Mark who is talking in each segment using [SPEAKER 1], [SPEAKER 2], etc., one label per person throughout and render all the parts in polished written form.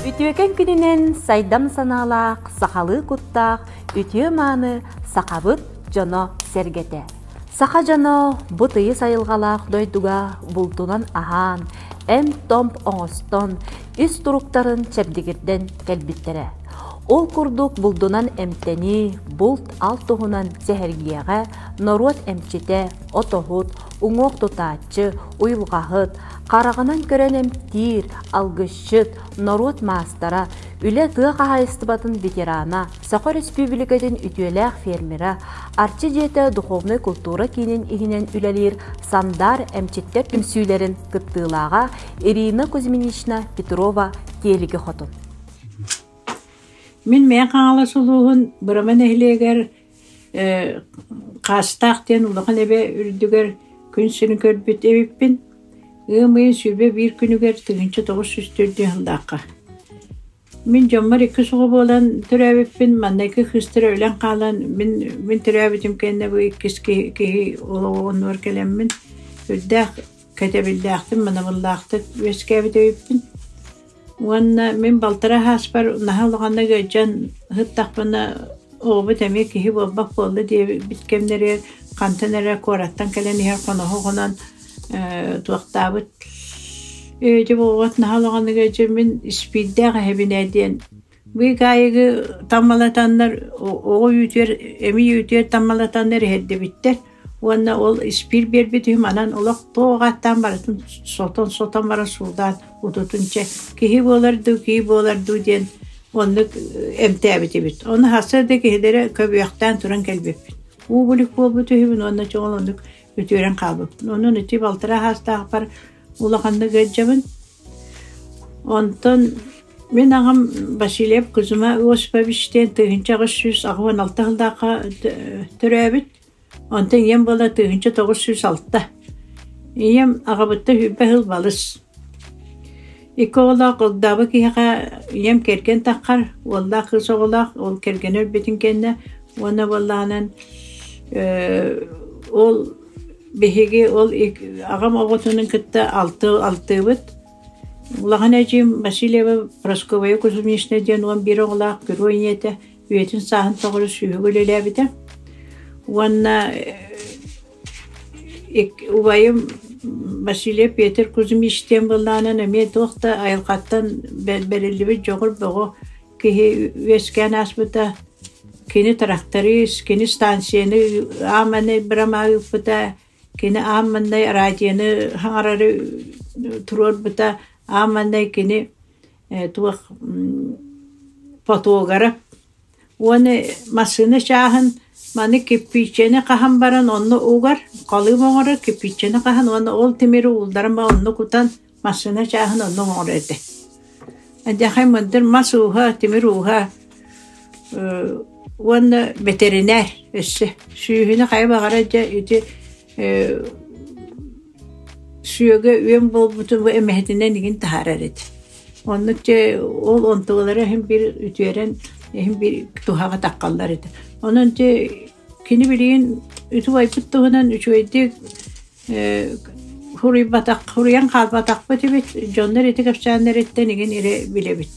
[SPEAKER 1] Үтүөкэн күнүнэн сайдам санаалаах, сахалыы куттаах, үтүө-мааны сахабыт дьоно-сэргэтэ. Саха дьоно бу тыйыс айылҕалаах дойдуга бултунан аһаан, эмп-томп оҥостон, ис туруктарын чэбдигирдэн кэлбиттэрэ. Ол курдук булдунан эмтэнии, булт-алт туһунан сэһэргиэҕэ норуот эмчитэ, отоһут, уҥуох тутааччы, уйулҕаһыт, хараҕынан көрөн эмтиир, алгысчыт, норуот маастара, үлэ тыа хаһаайыстыбатын ветерана, Саха Өрөспүүбүлүкэтин үтүөлээх фермера, Арчы дьиэтэ духовнай култуура киинин иһинэн үлэлиир Сандаар эмчиттэр түмсүүлэрин кыттыылааҕа Ирина Кузьминична Петрова Тиэлиги Хотун.
[SPEAKER 2] Мин Мэҥэ Хаҥалас улууһун Бырама нэһилиэгэр Хаастаах диэн улахан эбэ үрдүгэр күн сирин көрбүт эбиппин. Ыам ыйын 21 күнүгэр 1904 сыллаахха. Мин дьоммор иккис оҕо буолан төрөөбүппүн, маннайгы кыыстара өлөн хаалан, мин мин төрөөбүтүм кэннэ бу иккис киһи, киһи олоҕунугар кэлэммин, үрдээх кэтэбиллээхтик, манабыллаахтык үөскээбит эбиппин. Уонна мин балтараа сааспар наһаа улаханнык ыалдьан сыттахпына, оҕобут эмиэ киһи буолбат буолла диэбит кэмнэригэр хантан эрэ куораттан кэлэн иһэр хоноһо хонон туохтаабыт Ээ, дьэ буолбат наһаа улаханнык ыалдьан мин испиирдээх эһэбин ээ диэн быыкаайыгы таммалатаннар оҕо үүтүгэр эмиий үүтүгэр таммалатаннар иһэрдибиттэр уонна ол испиир биэрбит үһү манан олох туох ааттаан барытын сотон-сотон баран суулаан утутун чэ киһи буолар дуу киһи буолар дуу диэн оннук эмтээбитибит. Ону сарсыарда киһилэрэ көбүөхтээн туран кэлбиппит. Уу булик буолбут үһүбүн уонна чоҕул оннук үтүөрэн хаалбыппын. Онон ити балтараа саастаахпар улаханнык ыалдьабын. Онтон мин аҕам Васильев Кузьма Осипович диэн 1886 сыллаахха төрөөбүт. Онтон ийэм буола 1906. Ийэм аҕабыттан сүүрбэ сыл балыс. Икки оҕолоох Огдообо киһиэхэ ийэм кэргэн таххар, уоллаах кыыс оҕолоох, ол кэргэнэ өлбүтүн кэннэ уонна буоллаҕынан ол биһиги ол аҕам оҕотунун кытта алты алтыыбыт. Улахан эдьиийим Васильева Прасковья Кузьминична диэн 11 оҕолоох герой ийэтэ үйэтин сааһын тоҕору сүүһүгү үлэлээбитэ. Уонна убайым Василий Петр Кузьмич диэн былаанан эмиэ туох да айылҕаттан бэриллибит дьоҕур бөҕө киһи үөскээн ааспыта. Кини тракторист, кини станцияны ааманы бырамаа ыыппыта, кини аан маҥнай радионы хаҥарары туруорбута, аан маҥнай кини туох фотограф уонна массыына чааһын маны кирпииччэни хаһан баран онно угар, халыым оҥорор кирпииччэни хаһан уонна ол тимири уулларан баран онно кутан массыына чааһын онно оҥорор этэ. Дьахай мындыр мас ууһа, тимир ууһа уонна бэтэринээр өссө сүүһүнү хайа баҕарар дьэ ити сүөгэ үөн буолбутун бу эмэһэтинэн игин таһаарар этэ. Оннук дьэ ол онтугалара иһин биир үтүөрэн иһин биир туһаҕа таххаллар этэ. Онон дьэ кини билигин үтү-айбыт туһунан үчүгэйдик Хуруйбатах, хуруйан хаалбатахпыт эбит, дьоннор ити кэпсээннэриттэн игин эрэ билэбит.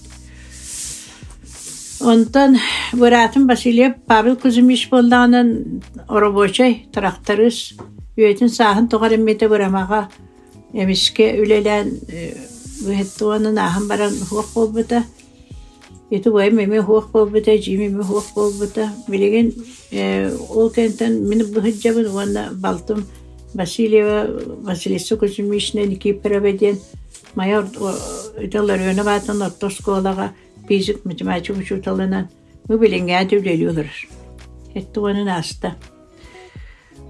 [SPEAKER 2] Онтон быраатым Васильев Павел Кузьмич буоллаҕынан оробуочай, тырахтарыыс, үйэтин сааһын тоҕо эрэммитэ бырамаҕа эмискэ үлэлээн быһыттуонун ааһан баран суох буолбута. Ити убайым эмиэ суох буолбута, эдьиийим эмиэ суох буолбута. Билигин ол кэнниттэн мин быһыддьабын уонна балтым Васильева Василиса Кузьминична Никифорова диэн Майа ити Ларионов аатынан орто оскуолаҕа физик, математика учууталынан бу билиҥҥээти үлэлии олорор. Сэттэ уонун ааста.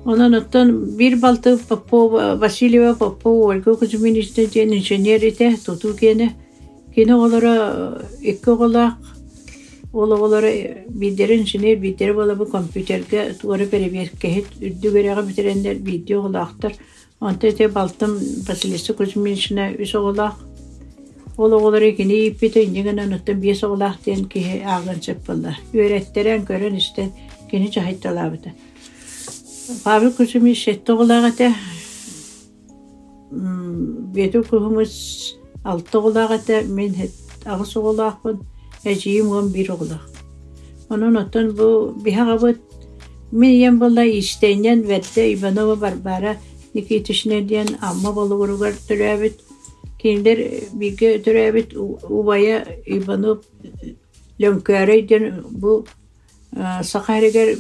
[SPEAKER 2] Онон оттон биир балты Попова Васильева Попова Ольга Кузьминична диэн инженер этэ, тутуу киэнэ. Кини оҕолоро икки оҕолоох, ол оҕолоро биирдэрэ инженер, биирдэрэ буолабы компьютерга туора бэрэбиэркэһит, үрдүк үөрэҕи бүтэрэннэр биирдии оҕолоохтор. Онтон ити балтым Василиса Кузьминична үс оҕолоох. Ол оҕолору кини ииппитэ, инньэ гынан оттон биэс оҕолоох диэн киһи ааҕыан сөп буолла. Үөрэттэрэн, көрөн-истэн кини дьаһайталаабыта. Павел Кузьмич сэттэ оҕолоох этэ. Бүөтүр кыһыммыт алта оҕолоох этэ, мин аҕыс оҕолоохпун, эдьиийим 11 оҕолоох. Онон оттон бу биһи аҕабыт мин ийэм буолла иистэнньэн Бэрдэ Иванова Варвара Никитична диэн Амма Болугуругар төрөөбүт. Кинилэр бииргэ төрөөбүт убайа Иванов Лөҥкөөрөй диэн бу Саха сиригэр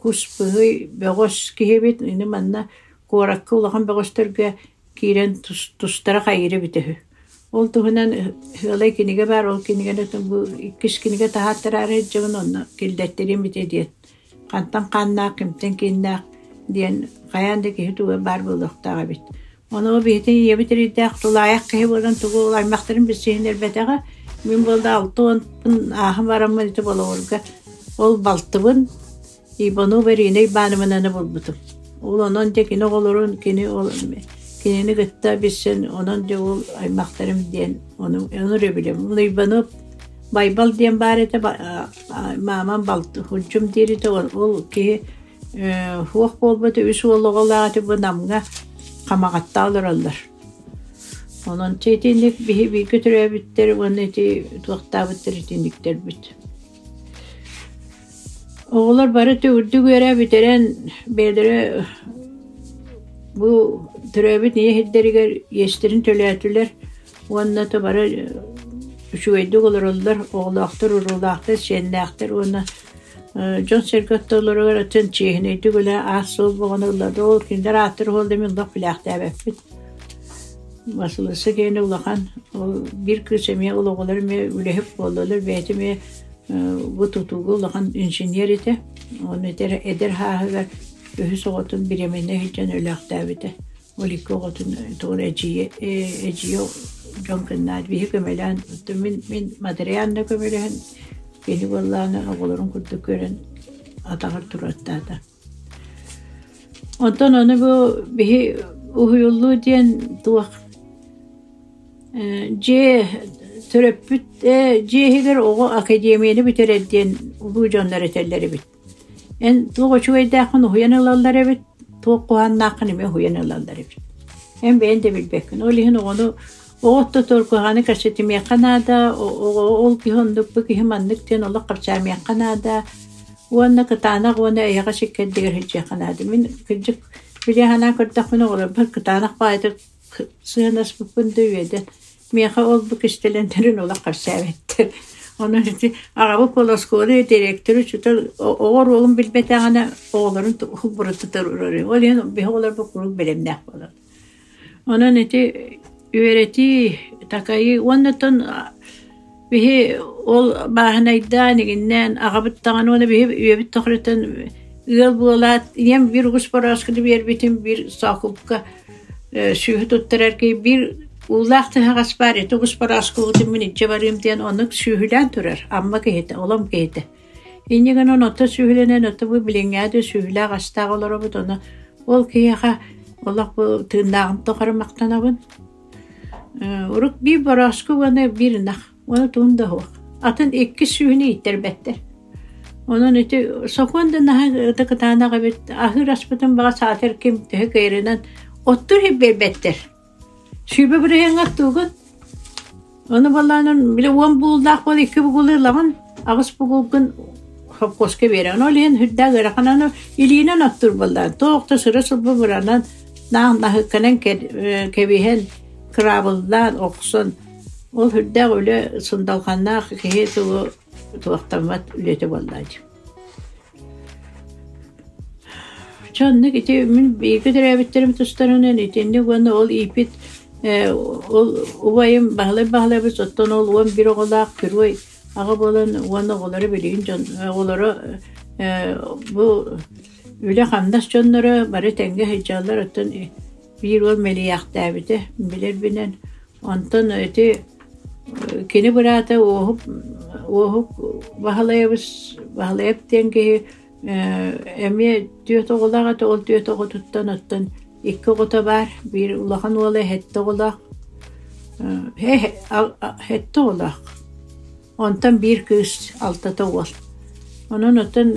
[SPEAKER 2] кус быһый бөҕөс киһи эбит. Ини манна куоракка улахан бөҕөстөргө киирэн тустара хайыыра эбитэ үһү. Ол туһунан сыалай кинигэ баар, ол кинигэни бу иккис кинигэ таһааттараары сылдьабын, онно киллэртэриэм этэ диэн. Хантан хааннаах, кимтэн кииннээх диэн хайаан да киһи туга баар буолуохтаах эбит. Ону биһиги ийэбит эрэйдээх тулаайах киһи буолан тугу ол аймахтарын билсиһиннэрбэтэҕэ. Мин буолла 60-пын ааһан бараммын ити Болоҕурга ол балтыбын Иванова Ирина Ивановнаны булбутум. Ол онон дьэ кини оҕолорун кини ол кинини кытта билсэн онон дьэ ол аймахтарым диэн ону ону эрэ билэбин. Ол Иванов Байбал диэн баар этэ маамам балты худьум диир этэ ол киһи суох буолбут үс уол оҕолоох этэ бу Намҥа Хамаҕатта олороллор. Онон чэ итинник биһи бииргэ төрөөбүттэр уонна ити туохтаабыттар итинниктэрбит. Оҕолор бары үрдүк үөрэ бүтэрэн бэйэлэрэ бу төрөөбүт ийэ сирдэригэр иэстэрин төлөөтүлэр уонна то бары үчүгэйдик олороллор, оҕолоохтор, уруулаахтар, сиэннээхтэр уонна дьон-сэргэ ортолоругар атын чиэһинэйдик үлэ аас-суол буолан ыллады. Ол кинилэр ааттар уол да мин олох билээхтээбэппит. Басылыса киэнэ улахан, ол биир кыыс эмиэ ол оҕолор эмиэ үлэһит буоллулар, бэйэтэ эмиэ бу тутууга улахан инженер этэ. Ону эдэр, эдэр сааһыгар үһүс оҕотун беременна сылдьан өлөөхтөөбүтэ. Ол икки оҕотун тугун эдьиийэ эдьиийэ дьон кыннаат биһи көмөлөөн мин мин материально көмөлөһөн кини буоллаҕына оҕолорун курдук көрөн атаҕар туруортаата. Онтон ону бу биһи уһуйуллуу диэн туох дьиэ төрөппүт дьиэ иһигэр оҕо академияны бүтэрэр диэн улуу дьоннор этэллэр эбит. Эн туох үчүгэйдээххин уһуйан ылаллар эбит, туох куһааннааххын эмиэ уһуйан ылаллар эбит. Эн бэйэн да билбэккин. Ол иһин оҕону оҕо ортотугар куһаҕаны кэпсэтимиэххэ наада, оҕо ол киһи оннук, бу киһи маннык диэн олох хапсаамыахха наада. Уонна кытаанах уонна эйэҕэс иккэрдигэр сылдьыахха наада. Мин кырдьык били санаан көрдөхпүнэ оҕолорбор кытаанах баҕайытык сыһыанаспыппын да үөдэн Миэхэ ол-бу кистэлэҥнэрин олох кэпсээбэттэр. Онон ити аҕабыт оскуола директор учуутал оҕо оруолун билбэтэҕинэ оҕолорун бурутутар. Ол иһин биһи оҕолорбут куруук бэлэмнээх буолар. Онон ити үөрэтии, такайыы уонна оттон биһи ол бааһынайдаан игиннээн аҕабыт даҕаны уонна биһи үйэбит тохрутан ыал буолаат ийэм биир угус борооскуну биэрбитим биир соокупка сүөһү туттарар киһи биир уулаах тыһаҕас баар ити угус борооскубутун мин илдьэ барыым диэн оннук сүөһүлээн турар Амма киһитэ олом киһитэ инньэ гынан ото сүөһүлэнэн ото бу билиҥҥээ да сүөһүлээх астаах олоробут ону ол киһиэхэ олох бу тыыннааҕым тухары махтанабын урут биир борооску уонна биир ынах уонна тугун да суох атын икки сүөһүнү ииттэрбэттэр Онон ити сокуон да наһаа да кытаанах эбит, аһыыр аспытын баҕа саатар ким төһө кыайарынан оттуур иһит биэрбэттэр. Сүүрбэ бырыһыаҥҥа оттуугун. Ону балаанан били 10 бугулдаах буол икки бугулу ылаҕын, аҕыс бугулгун хопкуоска биэрэҕин. Ол иһин сүрдээх ыарахан аны илиинэн оттуур буоллаҕын. Туох да сыра-сылба буранан, наах наһыкканан кэбиһэн, кыраабыллаан, охсон ол сүрдээх үлэ сындалҕаннаах киһи тугу туохтаммат үлэтэ буолла дии. Чэ оннук ити мин бииргэ төрөөбүттэрим тустарынан итинник уонна ол ииппит ол убайым Баһылай Баһылайбыт оттон ол 11 оҕолоох герой аҕа буолан уонна оҕолоро билигин дьон оҕолоро бу үлэ-хамнас дьонноро бары тэҥҥэ сылдьаллар оттон биир уол мэлийээхтээбитэ билэрбинэн онтон ити Кини быраата Уоһук Уоһук Баһылайабыс Баһылайап диэн киһи эмиэ түөрт оҕолоох этэ, ол түөрт оҕотуттан оттон икки оҕото баар, биир улахан уола сэттэ оҕолоох, сэттэ оҕолоох, онтон биир кыыс, алтата уол. Онон оттон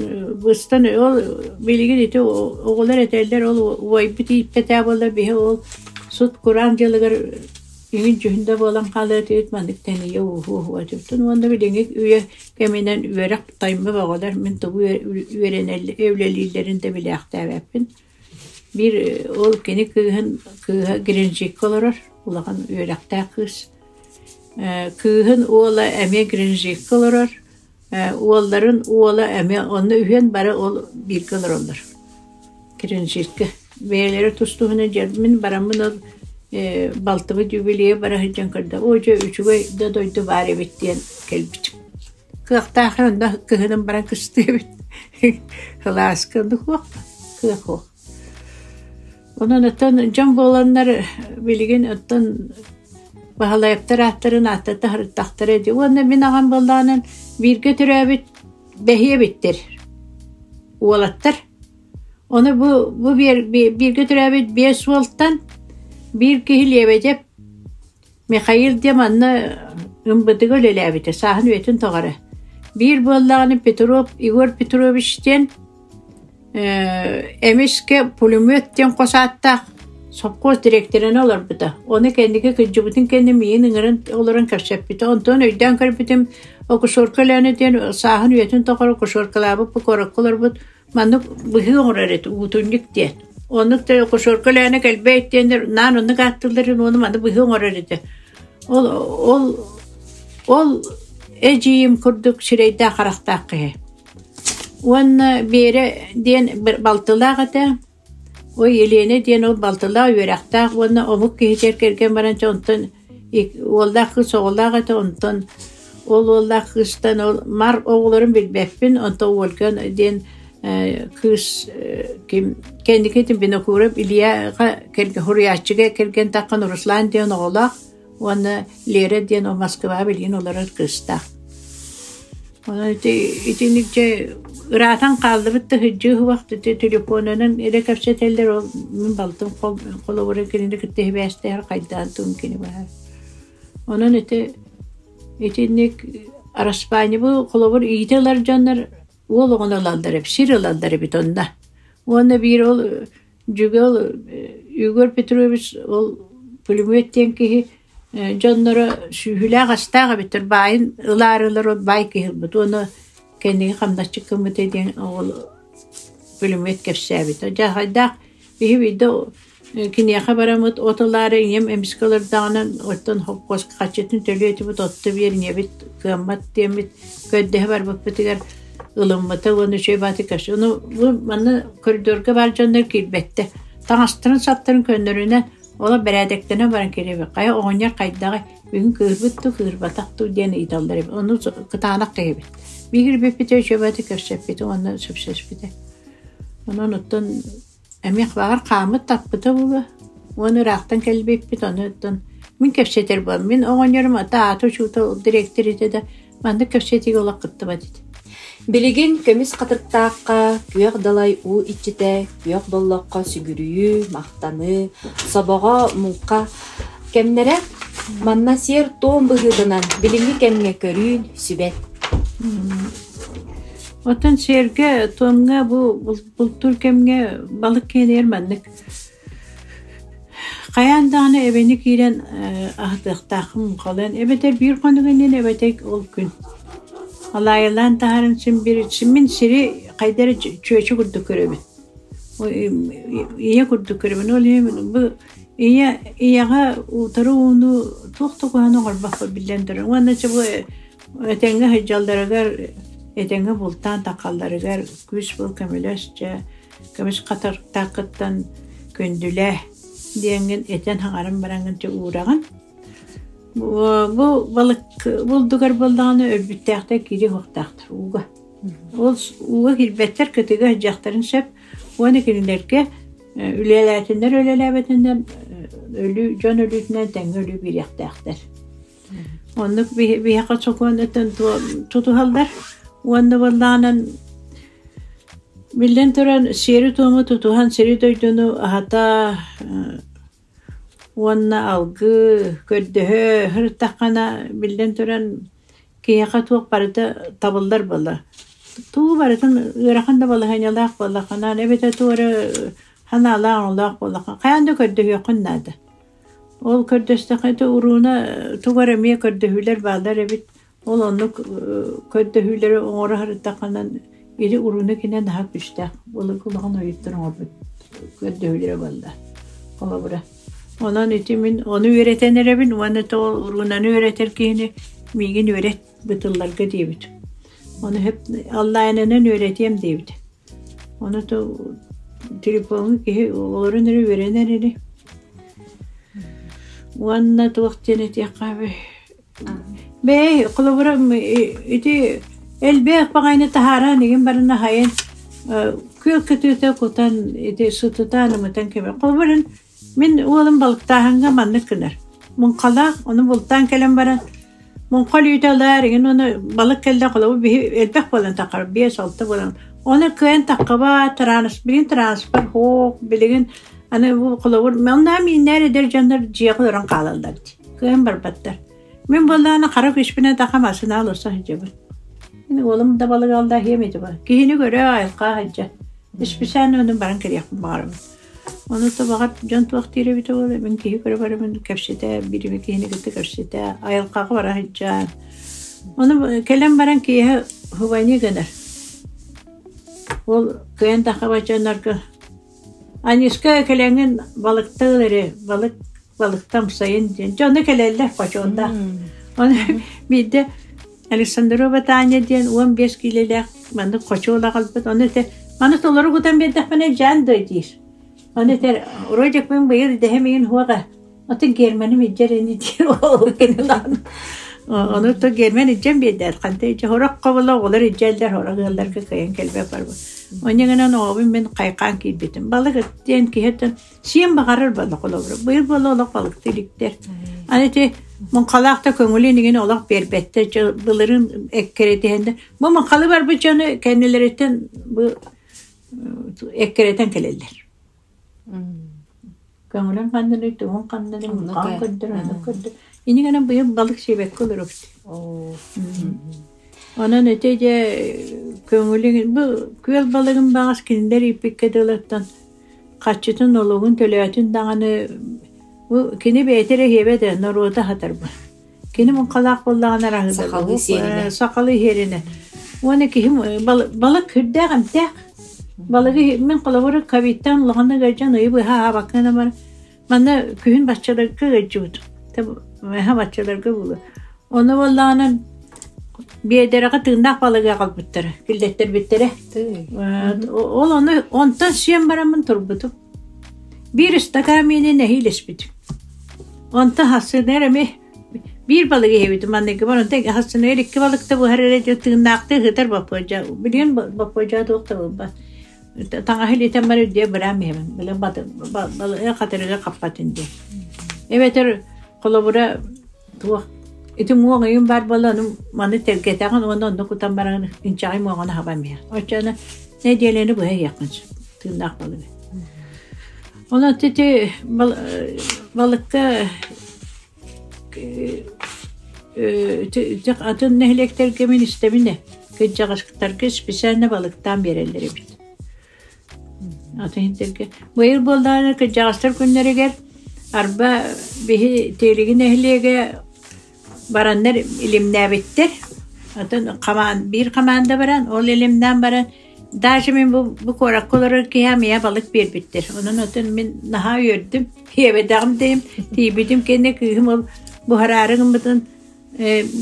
[SPEAKER 2] быстан ол билигин ити оҕолор этэллэр ол убайбыт ииппэтээ буолла биһи ол сут кураан дьылыгар. Иҥин дьүһүн да буолан хаалыа этибит, маннык тэнийэ ууһуо уһуо этибит. Уонна билиҥҥи үйэ кэминэн үөрэх таймы бөҕөлөр, мин тугу үөрэнэллэр үлэлииллэрин да билээхтээбэппин. Биир ол кини кыыһын кыыһа Геленджиккэ олорор, улахан үөрэхтээх кыыс. Кыыһын уола эмиэ Геленджиккэ олорор, уолларын уола эмиэ онно үһүөн бары ол бииргэ олороллор. Геленджиккэ. Бэйэлэрэ тус-туһунан дьэ мин бараммын ол балтыбыт юбилейа бара сылдьан көрдө, оо дьэ үчүгэй да дойду баар эбит диэн кэлбитим. Кыахтаах онно кыһынын баран кыстыы эбит. Кылааска оннук суох, кыах суох. Онон оттон дьон буоланнар билигин оттон Баһылайаптар ааттарын ааттата сырыттахтара дии. Уонна мин аҕам буоллаҕынан бииргэ төрөөбүт бэһиэ эбиттэр уолаттар. Ону бу, бу бииргэ төрөөбүт биэс уолтан биир киһи Лебедев Михаил диэн манна ымбытыга үлэлээбитэ, сааһын үйэтин тоҕо Биир буоллаҕына Петров Егор Петрович диэн эмискэ пулемет диэн хос ааттаах сопхуос дириэктэринэн олорбута. Ону кэнники кырдьыбытын кэннэ миигин ыҥыран олорон кэпсэппитэ. Онтон өйдөөн көрбүтүм Окушорка Өлөөнө диэн сааһын үйэтин тухары окушоркалаабыт бу куоракка олорбут маннык быһыы оҥорор этэ уутунньук диэн. Оннук да окушорка Өлөөнө кэлбэт диэннэр наан оннук ааттыылларын уону маннык быһыы оҥорор этэ. Ол ол ол эдьиийим курдук сирэйдээх харахтаах киһи. Уонна Биэрэ диэн балтылаах этэ. Ой, Елена диэн ол балтылаах үөрэхтээх уонна омук киһитигэр кэргэн баран дьэ онтон уоллаах кыыс оҕолоох этэ, онтон ол уоллаах кыыстан ол Мар оҕолорун билбэппин, онтон Ольга диэн кыыс ким кэнники Винокуров Ильяҕа суруйааччыга кэргэн таххан Руслан диэн оҕолоох уонна Лера диэн ол Москваҕа билигин олорор кыыстаах. Онон ити итинник дьэ ыраатан хааллыбыт да сылдьыы суох ити телефонунан эрэ кэпсэтэллэр ол мин балтым холобура кинини кытта сибээстэһэр хайдаан тугун кини баһар. Онон ити итинник араспаанньабы холобур иитэ ылар дьоннор уол оҕону ылаллар эбит, сир ылаллар эбит онно. Уонна биир ол Дьүгэ ол Егор Петрович ол пулемет диэн киһи дьонноро сүүһүлээх астаах эбиттэр баайын ылаарылар ол баай киһи ылбыт уонна кэнники хамначчыт гыммыта диэн ол пулемет кэпсээбитэ. Дьэ хайдах биһи биирдэ киниэхэ бараммыт от ылаары ийэм эмискэ олордоҕуна оттон холкуоска хаччытын төлүө этибит отто биэр ийэбит кыаммат диэммит көрдөһө барбыппытыгар ылыммыта уонна үчүгэй баҕайытык көрсө ону бу манна коридорга баар дьоннор киирбэттэр таҥастарын-саптарын көннөрүнэн олох бэрээдэктэнэн баран киирэбит хайа оҕонньор хайдаҕый бүгүн кыырбыт дуу кыырбатах дуу диэн ыйыталлар эбит ону кытаанах киһибит биир киирбиппитэ үчүгэй баҕайытык көрсөппүтэ уонна сөпсөспүтэ онон оттон Эмиэ баҕар хааммыт таппыта буолуо уонна ыраахтан кэлбиппит, ону оттон мин кэпсэтэр буоллум. Мин оҕонньорум ата аата учуутал дириэктэр этэ да, маннык кэпсэтиигэ олох кыттыбат этэ.
[SPEAKER 1] Билигин көмүс хатырыктаахха күөх далай уу иччитэ, күөх боллоххо сүгүрүйүү, махтаныы, собоҕо, муҥха кэмнэрэ манна сиэр-туом быһыытынан билиҥҥи кэмҥэ көрүүн сүбэт.
[SPEAKER 2] Оттон сиэргэ-туомҥа бу бултуур кэмҥэ балык киэнигэр маннык хайаан даҕаны эбэни киирэн аһатыахтааххын муҥхалыан эбэтэр биир хонук иннинэ эбэтэр ол күн алаайалаан таһааран син биир мин сири хайда эрэ чүөчэ курдук көрөбүн ийэ курдук көрөбүн ол иһин бу ийэ ийэҕэ утары ууну туох да куһаҕаны оҥорбоппун биллэн турар уонна чэ бу Этэҥҥэ сылдьалларыгар, этэҥҥэ бултаан таххалларыгар күүс буол көмөлөс дьэ, көмүс хатырыктааххыттан күндүлээ диэҥҥин этэн хаҥаран бараҥҥын дьэ уураҕын. Бу балык булдугар буоллаҕына өлбүттээхтэр киириэх уохтаахтар ууга. Ол ууга киирбэттэр, кытыыга сылдьыахтарын сөп уонна кинилэргэ үлэлээтиннэр үлэлээбэтиннэр өлүү дьон өлүүтүнэн тэҥҥэ өлүү биэриэхтээхтэр. Оннук биһиэхэ сокуон өттүн тутуһаллар уонна буоллаҕынан биллэн туран сиэри-туому тутуһан сири-дойдуну аһата уонна алгыы, көрдөһө сырыттаххына биллэн туран киһиэхэ туох барыта табыллар буолла. Тугу барытын ыарахан да балаһыанньалаах буоллаххына эбэтэр тугу эрэ санаалаах-оҥолоох буоллаххына хайаан да көрдөһүөххүн наада. Ол көрдөстөххө урууна тугу эрэ эмиэ көрдөһүүлэр бааллар эбит. Ол оннук көрдөһүүлэри оҥоро сырыттаххына или урууна кинэ наһаа күүстээх былыргы улахан ойуттар оҥорбут көрдөһүүлэрэ буолла. Холобура. Онон ити мин ону үөрэтэн эрэбин уонна ол уруунаны үөрэтэр киһини миигин үөрэт бытылларга диэбит. Ону хөп онлайнынан үөрэтиэм диэбит. Ону то телефоҥҥа киһи олорон эрэ үөрэнэр ини. Уонна туох диэн этиэххэ Бэйэ холобура ити элбэх баҕайыны таһааран игин баран аһайан күөл кытыыта кутан ити сытытаан ымытан кэбиһэр. Холобурун мин уолум балыктааһыҥҥа маннык гынар. Муҥхалаах, ону бултаан кэлэн баран муҥха өлүүтэ ылаар игин ону балык кэллэ холобур биһи элбэх буолан таххар 5-6 буолан ону кыайан таххыбат транс билигин транспорт һуох билигин аны бу холобур онно мииннээр эдэр дьоннор дьиэҕэ олорон хаалаллар дии кыайан барбаттар. Мин буоллаҕына хара күспүнэн таха массыына олорсо сылдьабын. Мин уолум да балык алда иһиэм ити бар. Киһини көрө айылҕа сылдьа. Исписээн онон баран кэлиэхпин баҕарабын. Ону то баҕар дьон туох диир эбитэ буолла, мин киһи көрө барабын кэпсэтэ, биирими киһини кытта кэпсэтэ, айылҕаҕа бара сылдьан. Ону кэлэн баран киэһэ хубани гынар. Ол кыайан таххаба дьоннорго Аниска кэлэҥҥин балыкта ыл эрэ, балык балыктам сайын диэн. Дьоно кэлэллэр хочуонда. Оны биирдэ Александрова Таня диэн 15 киилэлээх маннык хочуол аҕалбыт. Ону этэ маны толору кутан биэрдэхпинэ дьаан дой диир. Ону этэр Родикпын быйыл дэһэм иин хуоҕа. Атын Германым илдьэр ини диир ол кинилаан. Ону то Герман илдьэн биэрдээр ханта ичэ хорох хобула оҕолор илдьэллэр хорох ыалларга кыайан кэлбэт барбыт. Онньа гынан оҕобун мин хайхаан киирбитим. Балык диэн киһи Сиэн баҕарар буолла холобура. Быйыл буолла олох балыкты иликтэр. Аны ити муҥхалаах да көҥүлүн игин олох биэрбэттэр. Былырыын эккирэтиһэннэр. Бу муҥхалы барбыт дьону кэннилэриттэн бу эккирэтэн кэлэллэр. Көҥүлүн ханныный, туһун ханныный, муҥхаҕын көрдөр, онно көрдөр. Ини гынан быйыл балык сиэбэккэ олоробут. Онон ити дьэ көҥүлүн бу күөл балыгын баҕас кинилэр ииппиккэ дылыттан Хаччытын олугун төлөөтүн даҕаны бу кини бэйэтэ эрэ иһиэбэ да норуота аһатарбын. Кини муҥхалаах буоллаҕына
[SPEAKER 1] Сахалыы сиэринэн.
[SPEAKER 2] Сахалыы сиэринэн. Уонна киһим балык сүрдээх эмтээх. Балыгы мин холобур ковидтан улаханнык ыалдьан ыйы быһа аһаабакка гынан баран манна күһүн баччаларга ыалдьыбытым. Эһэ баччаларга буолуо. Ону буоллаҕына биэдэрэҕэ тыыннаах балыгы аҕалбыттара, киллэттэрбиттэрэ. Ол ону онтон сиэн бараммын турбутум. Биир ыстакаан миини нэһиилэ испитим. Онтон хассыыныгар эмиэ биир балыгы иһэбитим манныгы онтон хассыыныгар икки балыкта буһар эрэ дьэ тыыннаахтыы ыһытар боппуодьа. Билигин боппуодьа туох да буолбат. Таҥаһы илиитэн барар диэ быраам иһэбин. Били балыгы хатырыга хаппатын диэн. Эбэтэр холобура Туох ити муох ыйым баар буолла ону маны тэлгэтэҕин уонна онно кутан баран инчэҕэй муоҕун аһабан иһэр. Оччону нэдиэлэни быһа иһиэххин сөп тыыннаах балыгы. Онон ити балыкка атын нэһилиэктэргэ мин истэбин ээ кырдьаҕастарга специально балыктаан биэрэллэр эбит. Атын иһиттэргэ быйыл буоллаҕына кырдьаҕастар күннэригэр арба биһи Тиэлиги нэһилиэгэ бараннар илимнээбиттэр. Атын хамаан биир хамаанда баран ол илимнээн баран даже мин бу, бу куоракка олорор киһи миэхэ балык биэрбиттэр. Онон атын мин наһаа үөрдүм. Иэбэтэҕим дейим тиийбитим кэннэ кыыһым ол буһараары гыммытын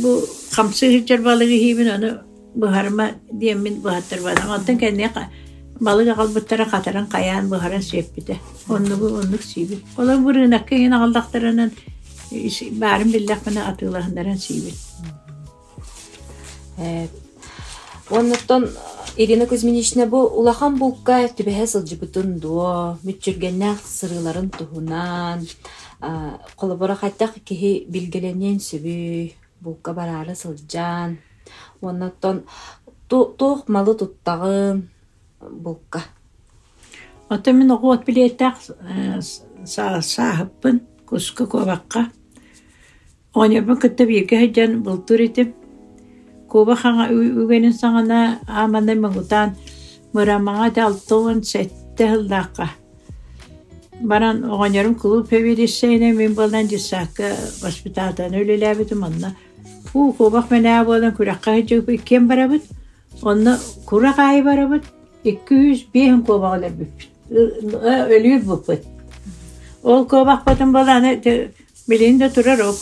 [SPEAKER 2] бу хамсыы сылдьар балыгы иһиибин ону Буһарыма диэммин буһаттарбатым. Онтон кэнниэ балык аҕалбыттара хатаран хайаан буһаран сиэппитэ. Оннугу оннук сиибит. Олор бу рынокка иһин аҕаллахтарынан баарын биллэхпинэ атыылаһыннаран сиибит.
[SPEAKER 1] Оннуттан Ирина Кузьминична бу улахан булка түбэһэ сылдьыбытын дуо, мүччүргэннээх сырыыларын туһунан, холобура хайдах киһи билгэлэниэн сөбүй, булка бараары сылдьан уонна оттон туох малы туттаҕын булка?
[SPEAKER 2] Оттон мин оҕуот билиэттээх сааһыппын куска куобахха оҕонньорбун кытта бииргэ сылдьан бултуур этим. Куобах үгэнин саҕана ааманай муҥутаан Мырамаҕа этэ 67 сыллаахха. Баран оҕонньорум кулууп сэбиэдиссэйинэн мин буолан детсадка воспитателынан үлэлээбитим онно уу куобах мэнээ буолан күрэххэ сылдьыбыт иккиэн барабыт. Онно курах аайы барабыт 205 куобах өлөрбүппүт. Өлүүр буппут. Ол куобахпытын буолан билигин да турар ол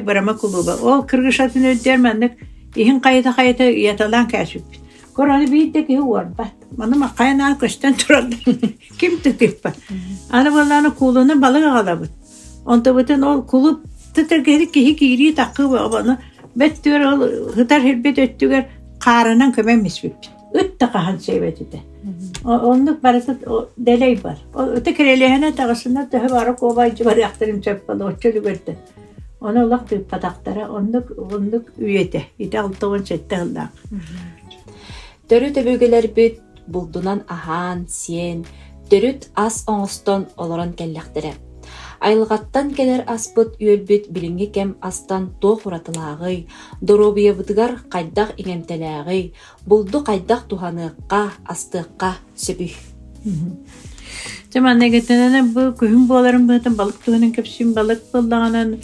[SPEAKER 2] Бырама кулууба. Ол крышатын үрдүгэр маннык иһин хайыта-хайыта ыйаталаан кээспиппит. Корону биир да киһи уорбат. Маны маккайан аан көстөн тураллар. Ким тытыппат. Аны буоллаҕына куулунан балык аҕалабыт. Онтубутун ол кулууп тытыргыһыт киһи киирии таккыы ону бэт түөр ол ытар сирбит өттүгэр хаарынан көмөн испиппит. Ыт да хаһан сиэбэт этэ. Оннук барыта дэлэй бар. Ыты кирэлэһэнэ таҕысына төһө бары куобайдьы барыахтарын сөп буолла оччо үлүгэрдэ. Ону олох тыыппатахтара. Оннук оннук үйэтэ. Ити 67 сыллаах.
[SPEAKER 1] Төрүт өбүгэлэрбит булдунан аһаан-сиэн, төрүт ас оҥостон олорон кэллэхтэрэ. Айылҕаттан кэлэр аспыт-үөлбүт билиҥҥи кэм астан туох уратылааҕый, доруобуйабытыгар хайдах иҥэмтэлээҕий, булду хайдах туһаныахха, астыахха сөбүй?
[SPEAKER 2] Дьэ манна эгэтинэн бу күһүн буоларын быһыытын балык туһунан кэпсиим. Балык буоллаҕынан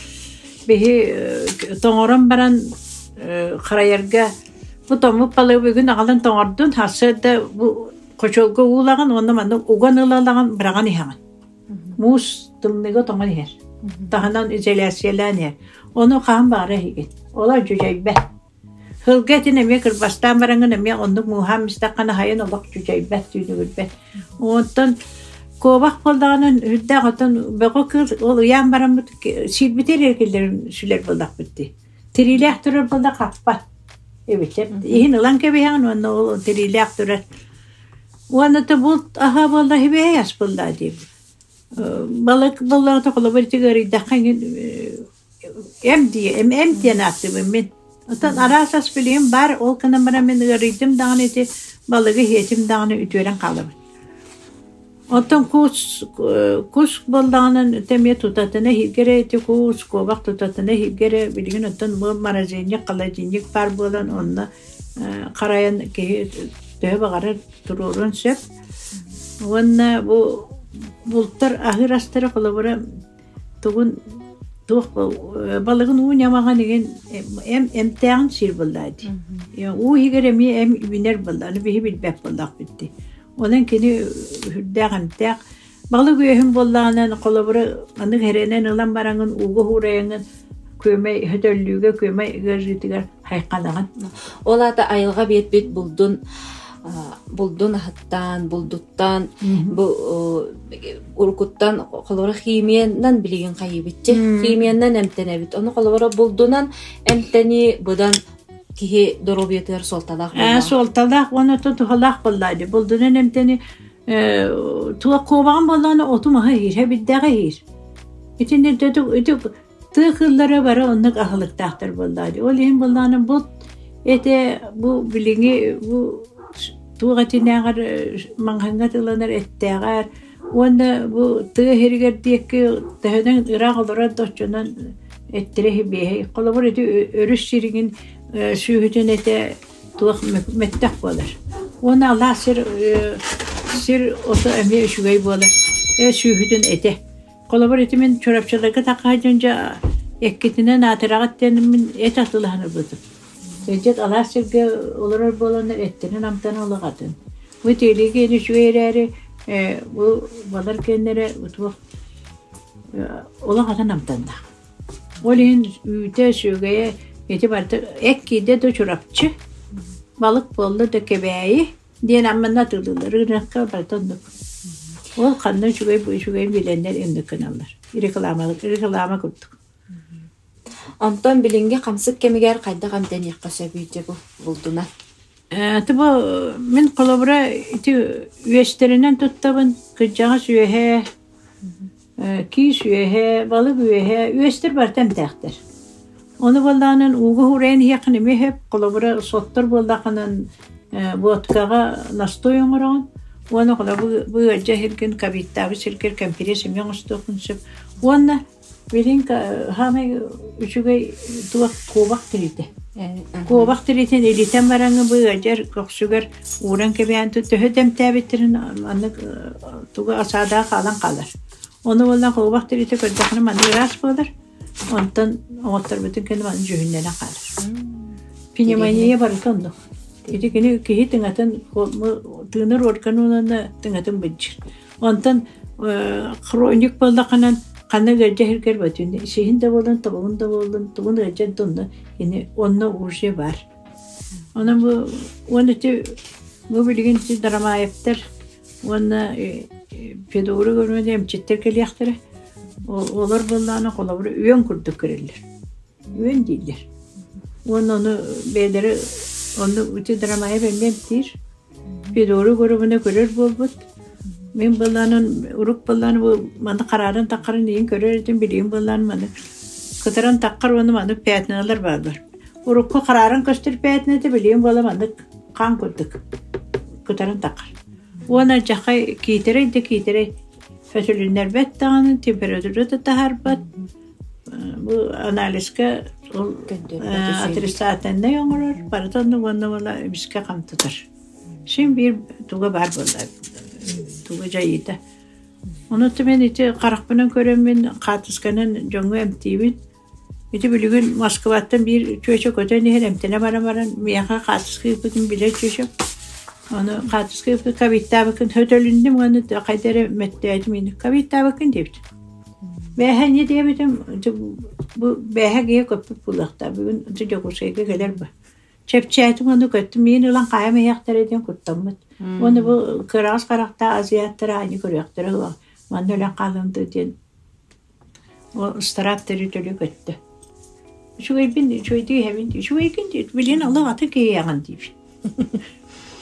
[SPEAKER 2] биһи тоҥорон баран харайарга бу тоҥмут балыгы бүгүн аҕалан тоҥордун, сарсыарда бу хочуолга уулаҕын уонна манна уган ылалаҕын быраҕан иһэҕин. Муус тымныыга тоҥон иһэр. Таһынан изоляциялаан иһэр. Ону хаһан баҕара иһигин. Олор дьүдьэйбэт. Сылгы этин эмиэ кырбастаан бараҥҥын эмиэ оннук мууһаан истэххинэ хайан олох дьүдьэйбэт, түүнүгүрбэт. Онтон куобах буоллаҕына үрдээх оттон бөҕө кыыл ол ыйаан бараммыт сиирбитэ эрэ киллэрэн сүлэр буоллахпыт дии. Тириилээх турар буолла хаппат эбитэ. Иһин ылан кэбиһэҕин уонна ол тириилээх турар. Уонна то булт аһа буолла хибиэй ас буолла диибит. Балык буоллаҕына холобур ити ыарыйдахха эҥин эм дии эм диэн ааттыыбын мин. Оттон араас ас билигин баар, ол гынан баран мин ыарыйдым даҕаны ити балыгы иһиэтим даҕаны үтүөрэн хаалабын. Оттон кус кус буоллаҕынан эмиэ тутатына иһиргэрэ ити кус, куобах тутатына иһиргэрэ билигин оттон бу морозильник, холодильник баар буолан онно харайан киһи төһө баҕарар туруоруон сөп. Уонна бу бултар аһыыр астара холобура тугун туох балыгын уу ньамаҕын игин эм эмтээҕин сиир буоллаа дии. Уу иһигэр эмиэ эм үүнэр буолла, аны биһи билбэт буоллахпыт дии. Онон кини сүрдээх эмтээх. Балык үөһүн буоллаҕынан холобура маннык эрэнэн ылан бараҥын ууга уурайаҥын күөмэй хөтөллүүгэ күөмэй ыарыытыгар хайханаҕын.
[SPEAKER 1] Ол аата айылҕа биэрбит булдун булдун аһыттаан, булдуттан бу урукуттан холобура химиянан билигин хайыыбытчы химиянан эмтэнэбит. Ону холобура булдунан эмтэнии быдан киһи доруобуйатыгар суолталаах буолла.
[SPEAKER 2] Суолталаах уонна туһалаах буолла дии. Булдунан эмтэни туох куобаҕын буоллаҕына оту-маһы иһиир, эбирдээҕи иһиир. Итиннэ ити тыа кыыллара бары оннук аһылыктаахтар буоллаҕа дии. Ол иһин буоллаҕына булт этэ бу билиҥҥи бу туох этинээҕэр маҥаһыҥҥа тылланар эттээҕэр уонна бу тыа иһигэр диэки төһөнөн ыраах олорор да оччонон эттэрэ иһибиэһэй. Холобур ити өрүс сиригин сүөһүтүн этэ туох мөттөх буолар. Уонна алаас сир сир ото эмиэ үчүгэй буолар. Сүөһүтүн этэ. Холобур, ити мин Чурапчыларга тахха дьон дьэ эккитинэн аатыраҕыт диэн мин эт атыылаһан ылбытым. Дьэт алаас сиргэ олорор буоланнар эттэрин амтана олох атын. Бу тиэлиги эн үчүгэй эрээри бу балар кэннэрэ туох олох атын амтаннаах. Ол иһин үүтэ, сүөгэйэ ити барыта эт киирдэ да Чурапчы, балык буолла да Кэбээйи диэн амманна атыылыыллар. Ырыынакка барыта оннук. Ол ханна үчүгэй бу үчүгэй билэннэр инник гыналлар. Реклама, реклама курдук.
[SPEAKER 1] Онтон билиҥҥи хамсык кэмигэр хайдах эмтэниэххэ сөбүй дьэ бу булдунан?
[SPEAKER 2] Ити бу мин холобура ити үөстэринэн туттабын. Кырдьаҕас үөһэ, Киис үөһэ, балык үөһэ, үөстэр барыта эмтээхтэр. Ону буоллаҕынан ууга уурайан иһиэххин эмиэ сөп. Холобура, соттор буоллаххынан водкаҕа настой оҥороҕун уонна холобур бу ыалдьа сиргин ковидтаабыт сиргэр кэмпириэс эмиэ оҥостуоххун сөп. Уонна билигин саамай үчүгэй туох куобах тириитэ. Куобах тириитин илитэн бараҥҥын бу ыалдьар көхсүгэр ууран кэбиһэн төһө да эмтээбиттэрин маннык тугу асаадаҕа хаалан хаалар. Ону буоллаах куобах тириитэ көрдөххүнэ маннык ыраас буолар. Онтон оҥотторбутун кэннэ маннык дьүһүннэнэн хаалар. Пневмония барыта оннук. Ити кини киһи тыҥатын тыынар орган уонна тыҥатын быдьыр. Онтон хроник буоллаххынан ханна ыалдьа иһиргэр бөтүн сиһин да буоллун, тобугун да буоллун, тугун ыалдьан да онно кини онно уже бар. Онон бу уон ити бу билигин ити Дарамаевтар уонна Федоры көрүҥэ эмчиттэр кэлиэхтэрэ. Олор буоллаҕына холобур үөн курдук көрөллөр. Үөн дииллэр. Уонна ону бэйэлэрэ онно ити Дарамаев эмиэ эмтиир. Федоры көрөбүнэ көрөр буолбут. Мин былаанын урук былаан бу маны хараарын таххарын иин көрөр этим билигин былаан маны кытаран таххар уонна маны пятналар бааллар. Урукку хараарын көстөр пятната билигин буола маннык хаан курдук кытаран таххар. Уонна дьахай киитэрэй да киитэрэй сөтөлүннэрбэт даҕаны температура да таһаарбат. Бу анализка ол отрицательнай оҥорор, барыта оннук уонна буола эмискэ хам тутар. Син биир туга баар буолла, туга дьайыыта. Ону мен ити харахпынан көрөммүн, хаартысканан дьоҥҥо эмтиибин. Ити билигин Москваттан биир чүөчэ көтөн иһэн эмтэнэ баран баран миэхэ хаартыска ыыппытын билэр чүөчэм. Ону хаартыска ыыппыт ковидтаабыккын сөтөлүннүм уонна хайда эрэ мөттөөтүм ини ковидтаабыккын диэбит. Бээһэ инньэ диэбитим, бу бээһэ киһи көппүт буолуохтаах. Бүгүн Дьокуускайга кэлэр ба. Чэпчээтим уонна көттүм. Миин ылан хаайам иһиэхтэрэ диэн куттаммыт. Уонна бу кыараҕас харахтаах азиаттара аанньа көрүөхтэрэ суоҕа. Манна өлөн хаалыам дуо диэн ол ыстараап төлүү-төлүү көттө. Үчүгэйбин, үчүгэйдик иһэбин дии. Үчүгэйгин дии. Билигин олох атын киһиэҕин диибин.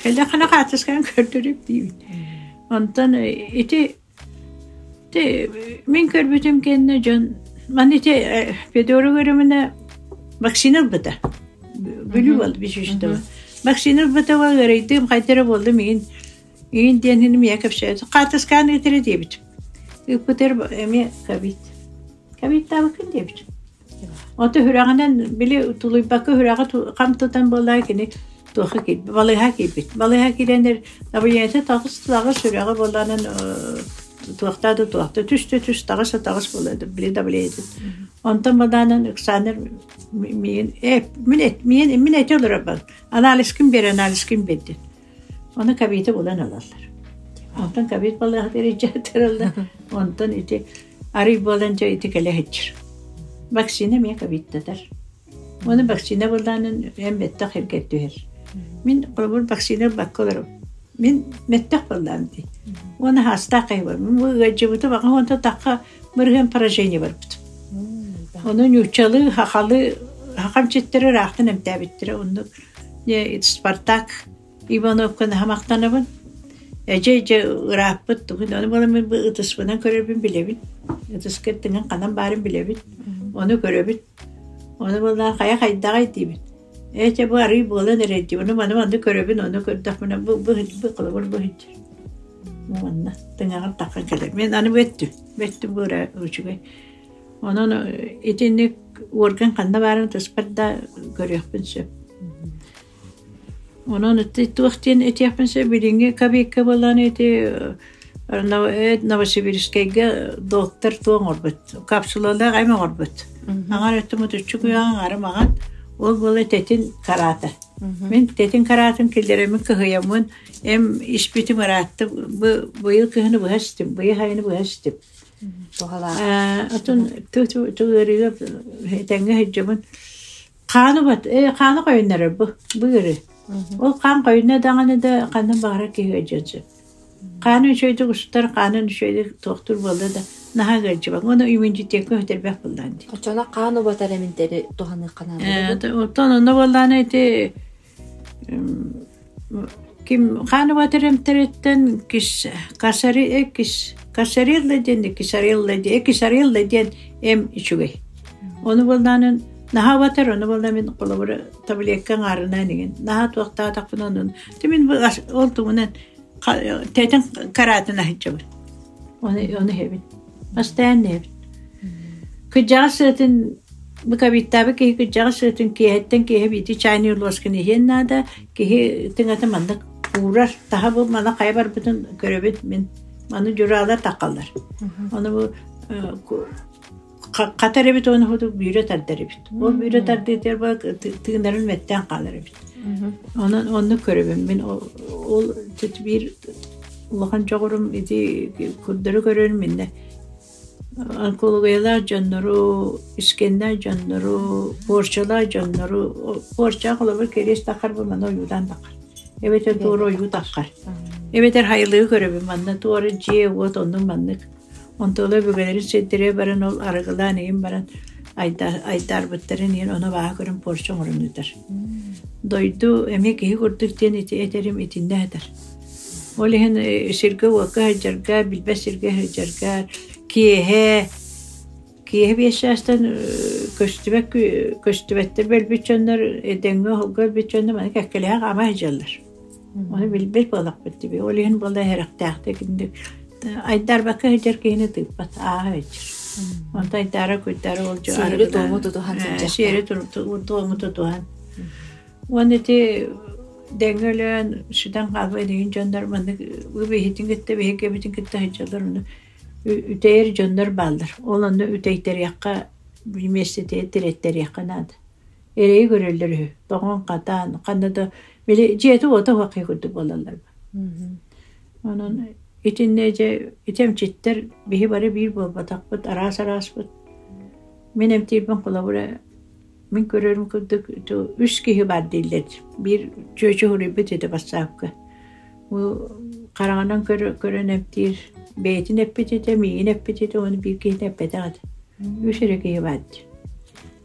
[SPEAKER 2] Кэллэххинэ хаартыскаҕын көрдөрүм диибин. Онтон ити Мин көрбүтүм кэннэ дьон маны ити Федора Григорьевна вакцина ылбыта. Бүлүү буолла Бүлүүчүтэ. Вакцина ылбыта ыарыйдым, хайда эрэ буолла миигин миигин диэн иһин миэхэ кэпсээтэ. Хаартыскаан ыытара диэбит. Ыыппытар эмиэ ковид. Ковидтаабыккын диэбит. Ото үрэҕинэн били тулуйбакка үрэҕи хам тутан буоллаа кини туохха киирбит, балыыһа киирбит. Балыыһа киирэннэр давлениета таҕыс таҕыс сүрэҕэ буоллаанан туохтаа да туохта түс да түс таҕыс да таҕыс буолла били давлениета. Онтон бадаанан ыксааннар миин мин миин мин эти олоробун анализкин бер анализкин бердин. Ону кабиты булан алаллар. Онтон кабит балыыһатыгар илдьэ Онтон ити арый буолан дьэ ити кэлэ сылдьар. Вакцина эмиэ ковидтатар. Уонна вакцина буоллаанын эн бэттэх эргэр түһэр. Мин холобур вакцина ылбакка олоробун. Мин мөттөх буоллаам дии. Уонна хаастаах киһи бар. Мин бу ыалдьыбыты баҕа уонта тахха бырыһыан поражение барбыт. Ону нууччалыы, хахалы, хахам читтэри ыраахтан эмтээбиттэрэ. Оннук Спартак Ивановка наһаа махтанабын. Эдьэ дьэ ырааппыт тугун ону буолан мин бу ытыспынан көрөрбүн билэбин. Ытыска тыҥын ханан баарын билэбин. Ону көрөбүт. Ону буоллаан хайа хайдаҕай диибин. Ээ чэ бу арыый буолан эрэр дии. Ону маны манны көрөбүн, ону көрдөхпүнэ бу бу бу холобур бу сылдьар. Манна тыҥаҕар таххан кэлэр. Мин аны бөттүм. Бөттүм бу ыра үчүгэй. Онон итинник орган ханна баарын ытыспар да көрүөхпүн сөп. Онон ити туох диэн этиэхпин сөп билиҥҥи кабинка буолан ити Новосибирскайга доктор туох оҥорбут капсулалаах эм оҥорбут. Аҥар өттө мутуччу куйаҕын аҥара маҕан ол буола тэтин караата. Мин тэтин караатын киллэрэммин кыһыйаммын эм испитим ыраатта бу быйыл кыһыны быһа истим быйыл сайыны быһа истим. Отун ту ыарыыга этэҥҥэ сылдьабын. Хааны бат, хааны хойуннарар бу, бу ыарыы. Ол хаан хойунна даҕаны да ханна баҕарар киһи ыалдьыан сөп. Хааны үчүгэйдик устар, хаанын үчүгэйдик туохтуур буолла да наһаа ыалдьыбат. Уонна иммунитекка өтөрбөх буоллаан дии.
[SPEAKER 1] Оччоҕуна хаан убатар эминтэри туһаныахха наада.
[SPEAKER 2] Оттон онно буоллаана ити ким хаан убатар эмтэриттэн кис касари кис касарилла диэн кисарилла диэн кисарилла диэн эм үчүгэй. Ону буоллаанын наһаа убатар, ону буолла мин холобура таблетка аҥаарынан игин наһаа туохтаатахпына онун мин ол тугунан тэтин караатын аһыччабын. Ону ону иһэбин. Бастаан иһэбин. Кыдьаҕас сыатын бу ковидтаабы киһи кыдьаҕас сыатын киэһэттэн киэһэ биити чайный ложканы иһиэн наада. Киһи тыҥата маннык уурар таһа бу мана хайа барбытын көрөбүт мин. Аны дьураалар таххаллар. Ону бу хатар эбит уонна хоту бүүрэ тардар эбит. Ол бүүрэ тардыытыгар тыынарын мэттээн хаалар эбит. Онон оннук көрөбүн. Мин ол биир улахан дьоҕурум ити курдары көрөрүм иннэ Онкологиялаах дьоннору, искэннээх дьоннору, порчалаах дьоннору, порча холобур кириэс таххар бу маны ойуулаан таххар. Эбэтэр туора ойуу таххар. Эбэтэр хайылыы көрөбүн манна туора дьиэ-уот оннук маннык. Онтуола өбүгэлэрин сирдэрэ баран ол арыгылаан иһин баран айдаарбыттарын иһин ону бааһа көрөн порча оҥорон ыытар. Дойду эмиэ киһи курдук диэн ити этэрим итиннэ этэр. Ол иһин сиргэ-уокка сылдьарга, билбэт сиргэ сылдьарга, киэһэ киэһэ биэс чаастан көстүбэт көстүбэттэр бөлбүт дьоннор, эдэҥҥэ оһолго өлбүт дьоннор маны кэккэлэһэ хаама сылдьаллар. Ону билбэт буоллахпыт дии. Ол иһин буолла сэрэхтээхтик инник айдаарбакка сылдьар киһини тыыппат, ааһа сылдьар. Онтон айдаара куйдаара ол дьон
[SPEAKER 1] Сиэри-туому тутуһан сылдьар.
[SPEAKER 2] Сиэри-туому тутуһан. Уонна ити дэҥҥэ өлөөн, сүтэн хаалбыт эдигин дьоннор маннык биһитин кытта биһиги кытта сылдьаллар ону үтэйэр дьоннор бааллар. Ол онно үтэйтэриэххэ миэстэтигэр тирэттэриэххэ наада. Эрэйи көрөллөр үһү. Тоҥон-хатаан, ханна да били дьиэтэ-уота суох киһи курдук буолаллар. Онон итиннэ дьэ ити эмчиттэр биһи бары биир буолбатахпыт, араас-арааспыт. Мин эмтиирбин холобура Мин көрөрүм курдук үс киһи баар дииллэр. Биир чүөчэ суруйбут этэ бассаапка. Бу хараҕынан көрөн эмтиир бэйэтин эппит этэ, миигин эппит этэ уонна биир киһини эппэтэх этэ. Үс эрэ киһи баар дии.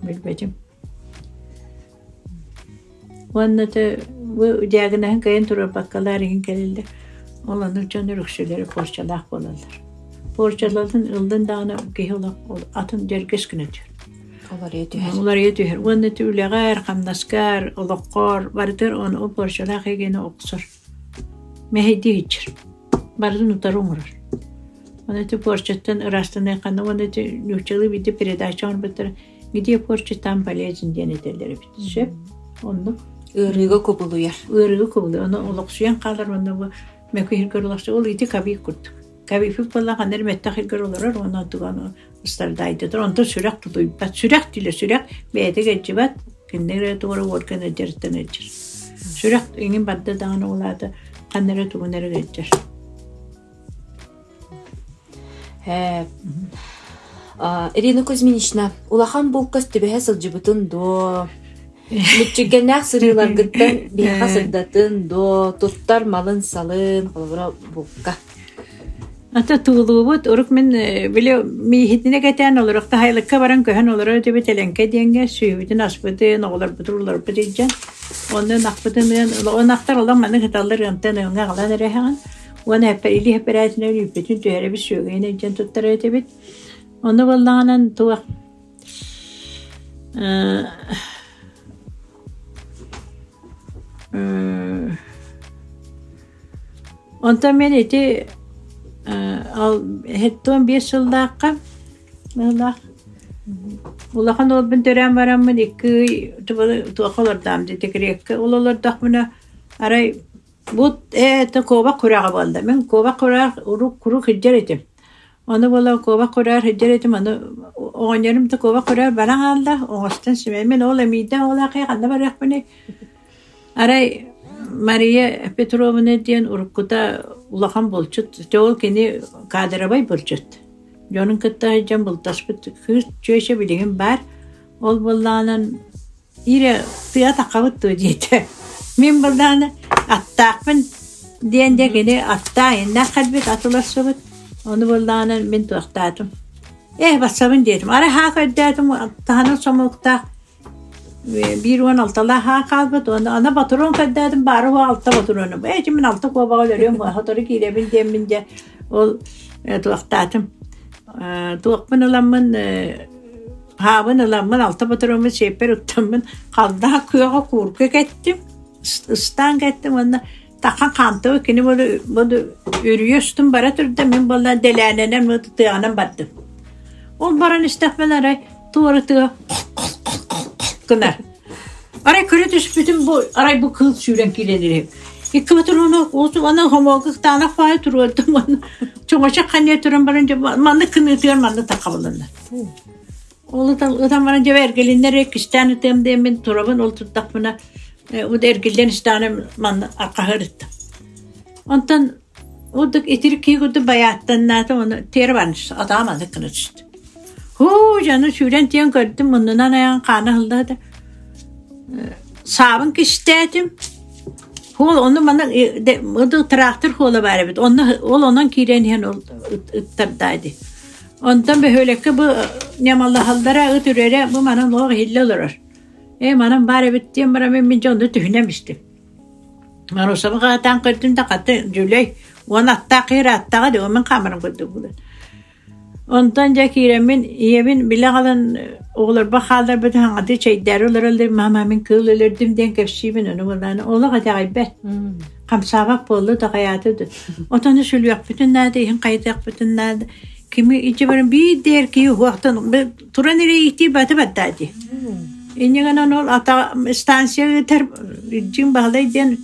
[SPEAKER 2] Билбэтим. Уонна те бу диагноһын кыайан туруорбаккалар иһин кэлэллэр. Ол оннук дьон үксүлэрэ порчалаах буолаллар. Порчаларын ыллын даҕаны киһи олох атын дьэргэс гына түһэр.
[SPEAKER 1] Уларыйа түһэр.
[SPEAKER 2] Уларыйа түһэр. Уонна ити үлэҕэр, хамнаскар, олоххор барытыгар ону порчалаах эйгэни охсор. Мэһэйдии сылдьар. Барытын утары оҥорор. Оны ити порчаттан ыраастаныаххына уонна ити нууччалыы биирдэ передача оҥорбуттара где порча там полезен диэн этэллэр эбит. Сөп. Оннук.
[SPEAKER 1] Ыарыыга кубулуйар.
[SPEAKER 2] Ыарыыга кубулуйар. Ону олохсуйан хаалар уонна бу мөкү иһиргэр олохсуйар. Ол ити кабик курдук. Кабифик буолла ханна эрэ мөттөх иһиргэр олорор уонна онтуган ыстардаайдатар. Онтон сүрэх тутуйбат. Сүрэх дииллэр. Сүрэх бэйэтэ кэлдьибэт. Кинини эрэ тугу эрэ уорган ыдьарыттан ыдьар. Сүрэх иҥин барда даҕаны ол аата ханна эрэ тугун эрэ ыдьар.
[SPEAKER 1] Ирина Кузьминична, улахан булкас түбэһэ сылдьыбытын дуо? Мүччүргэннээх сырыыларгыттан биһиэхэ сырдатын дуо? Туттар малын-салын, холобура, булка.
[SPEAKER 2] Ата туулуубут урук мин били мииһитинэ кэтээн олорохто хайылыкка баран көһөн олорор этибит Элэҥкэ диэҥҥэ сүөһүбүтүн аспытын, оҕолорбутун уларбыт илдьэн. Онно ынахпытын ыан, ынахтар олох маннык ыталлар ыамтан ыаҥҥа аҕалан эрэһэҕин. Уонна илии эпэрээсинэн үүппүтүн түһэрэбит, сүөгэйин илдьэн туттарар этибит. Ону буоллаҕынан туох Онтон мин ити 75 сыллаахха быһыылаах улахан уолбун төрөөн бараммын икки ый туохха олордоом дии декреккэ ол олордохпуна арай бу это куобах күрэҕэ буолла. Мин куобах күрэҕэр урук куруук сылдьар этим. Ону буолан куобах күрэҕэр сылдьар этим, аны оҕонньорум да куобах күрэҕэр баран хаалла, оҥостон симэммин ол эмиийдээх оҕолоох ханна барыахпыный Арай Мария Петровна диэн уруккута улахан булчут, дьэ ол кини кадровай булчут. Дьонун кытта сылдьан бултаспыт кыыс чүөчэ билигин баар. Ол буоллаҕынан Ира тыа таххабыт дуо диэтэ. Мин буоллаҕына аттаахпын диэн дьэ кини аттаах иннээх кэлбит ат уларсыбыт. Ону буоллаҕына мин туохтаатым. Ээ бассабын диэтим. Арай хаа көрдөөтүм таһынан сомуктаах Биир уон алталаах аан хаалбыт уонна аны ботуруон көрдөөтүм баара уһу алта ботуруону. Ээ мин алта куобаҕы өлөрүөм сотору киирэбин диэммин дьэ ол туохтаатым. Туохпун ыламмын хаабын ыламмын алта ботуруоммун сиэппэр уктаммын халдаах күөҕэ куурка кэттим ыстаан кэттим уонна тахан хаамтыбыт кини буолу үрүйэ устун бара турда мин буолла дэлээнэнэн тыаҕынан бардым. Ол баран истэхпинэ арай туора тыа гынар. Арай көрө түспүтүм бу арай бу кыыл сүүрэн киирэн иһэр. Икки батырманы аны хомолго кытаанах баайы туруордум уонна чоҥочох ханньа туран баран дьэ маннык кыныытыгар манна тахабылынна. Ол ытан баран дьэ эргилиннэр иккистээн ытыам диэммин турабын ол турдахпына эргиллэн истэҕинэ манна архаһыар ыттым. Онтон Урдук итирик киһи курдук байааттаннаата уонна тиэрэ баран түстэ, атаҕа маннык гына түстэ. Һуу, дьону сүүрэн тиийэн көрдүм, муннунан айаҕын хаана ыһылла сытар. Саабын кистээтим. Хуол онно манна тыраахтыр хуола баар эбит. Онно ол онон киирэн иһэн ол ыттарда ди. Онтон бөһүөлэккэ бу ньамалаһаллара ыт үрэрэ бу манан олох иһиллэ олорор. Ээ манан баар эбит диэн баран мин дьэ онно түһүнэн истим. Марусабы хаатаан көрдүм да хата дьүлэй уон аттаах киһи ырааттаҕа дии, мин хаамарым курдук буолан. Онтон дьэ киирэммин ийэбин билэ аҕалан оҕолорбор хаалларбыт хаҥатыы чэйдээри олороллор мама мин кыыл өлөрдүм диэн кэпсиибин ону булаан олох итэҕэйбэт хамсаабат буолла да хайаата да отону сүлүөхпүтүн наада иһин хайытыахпытын наада кими ичи баран биир дээр киһи уһуохтан туран эрэ иитии баты бардаа дии инньэ гынан ол ата станция ыытар Дьиҥ Баһылай диэн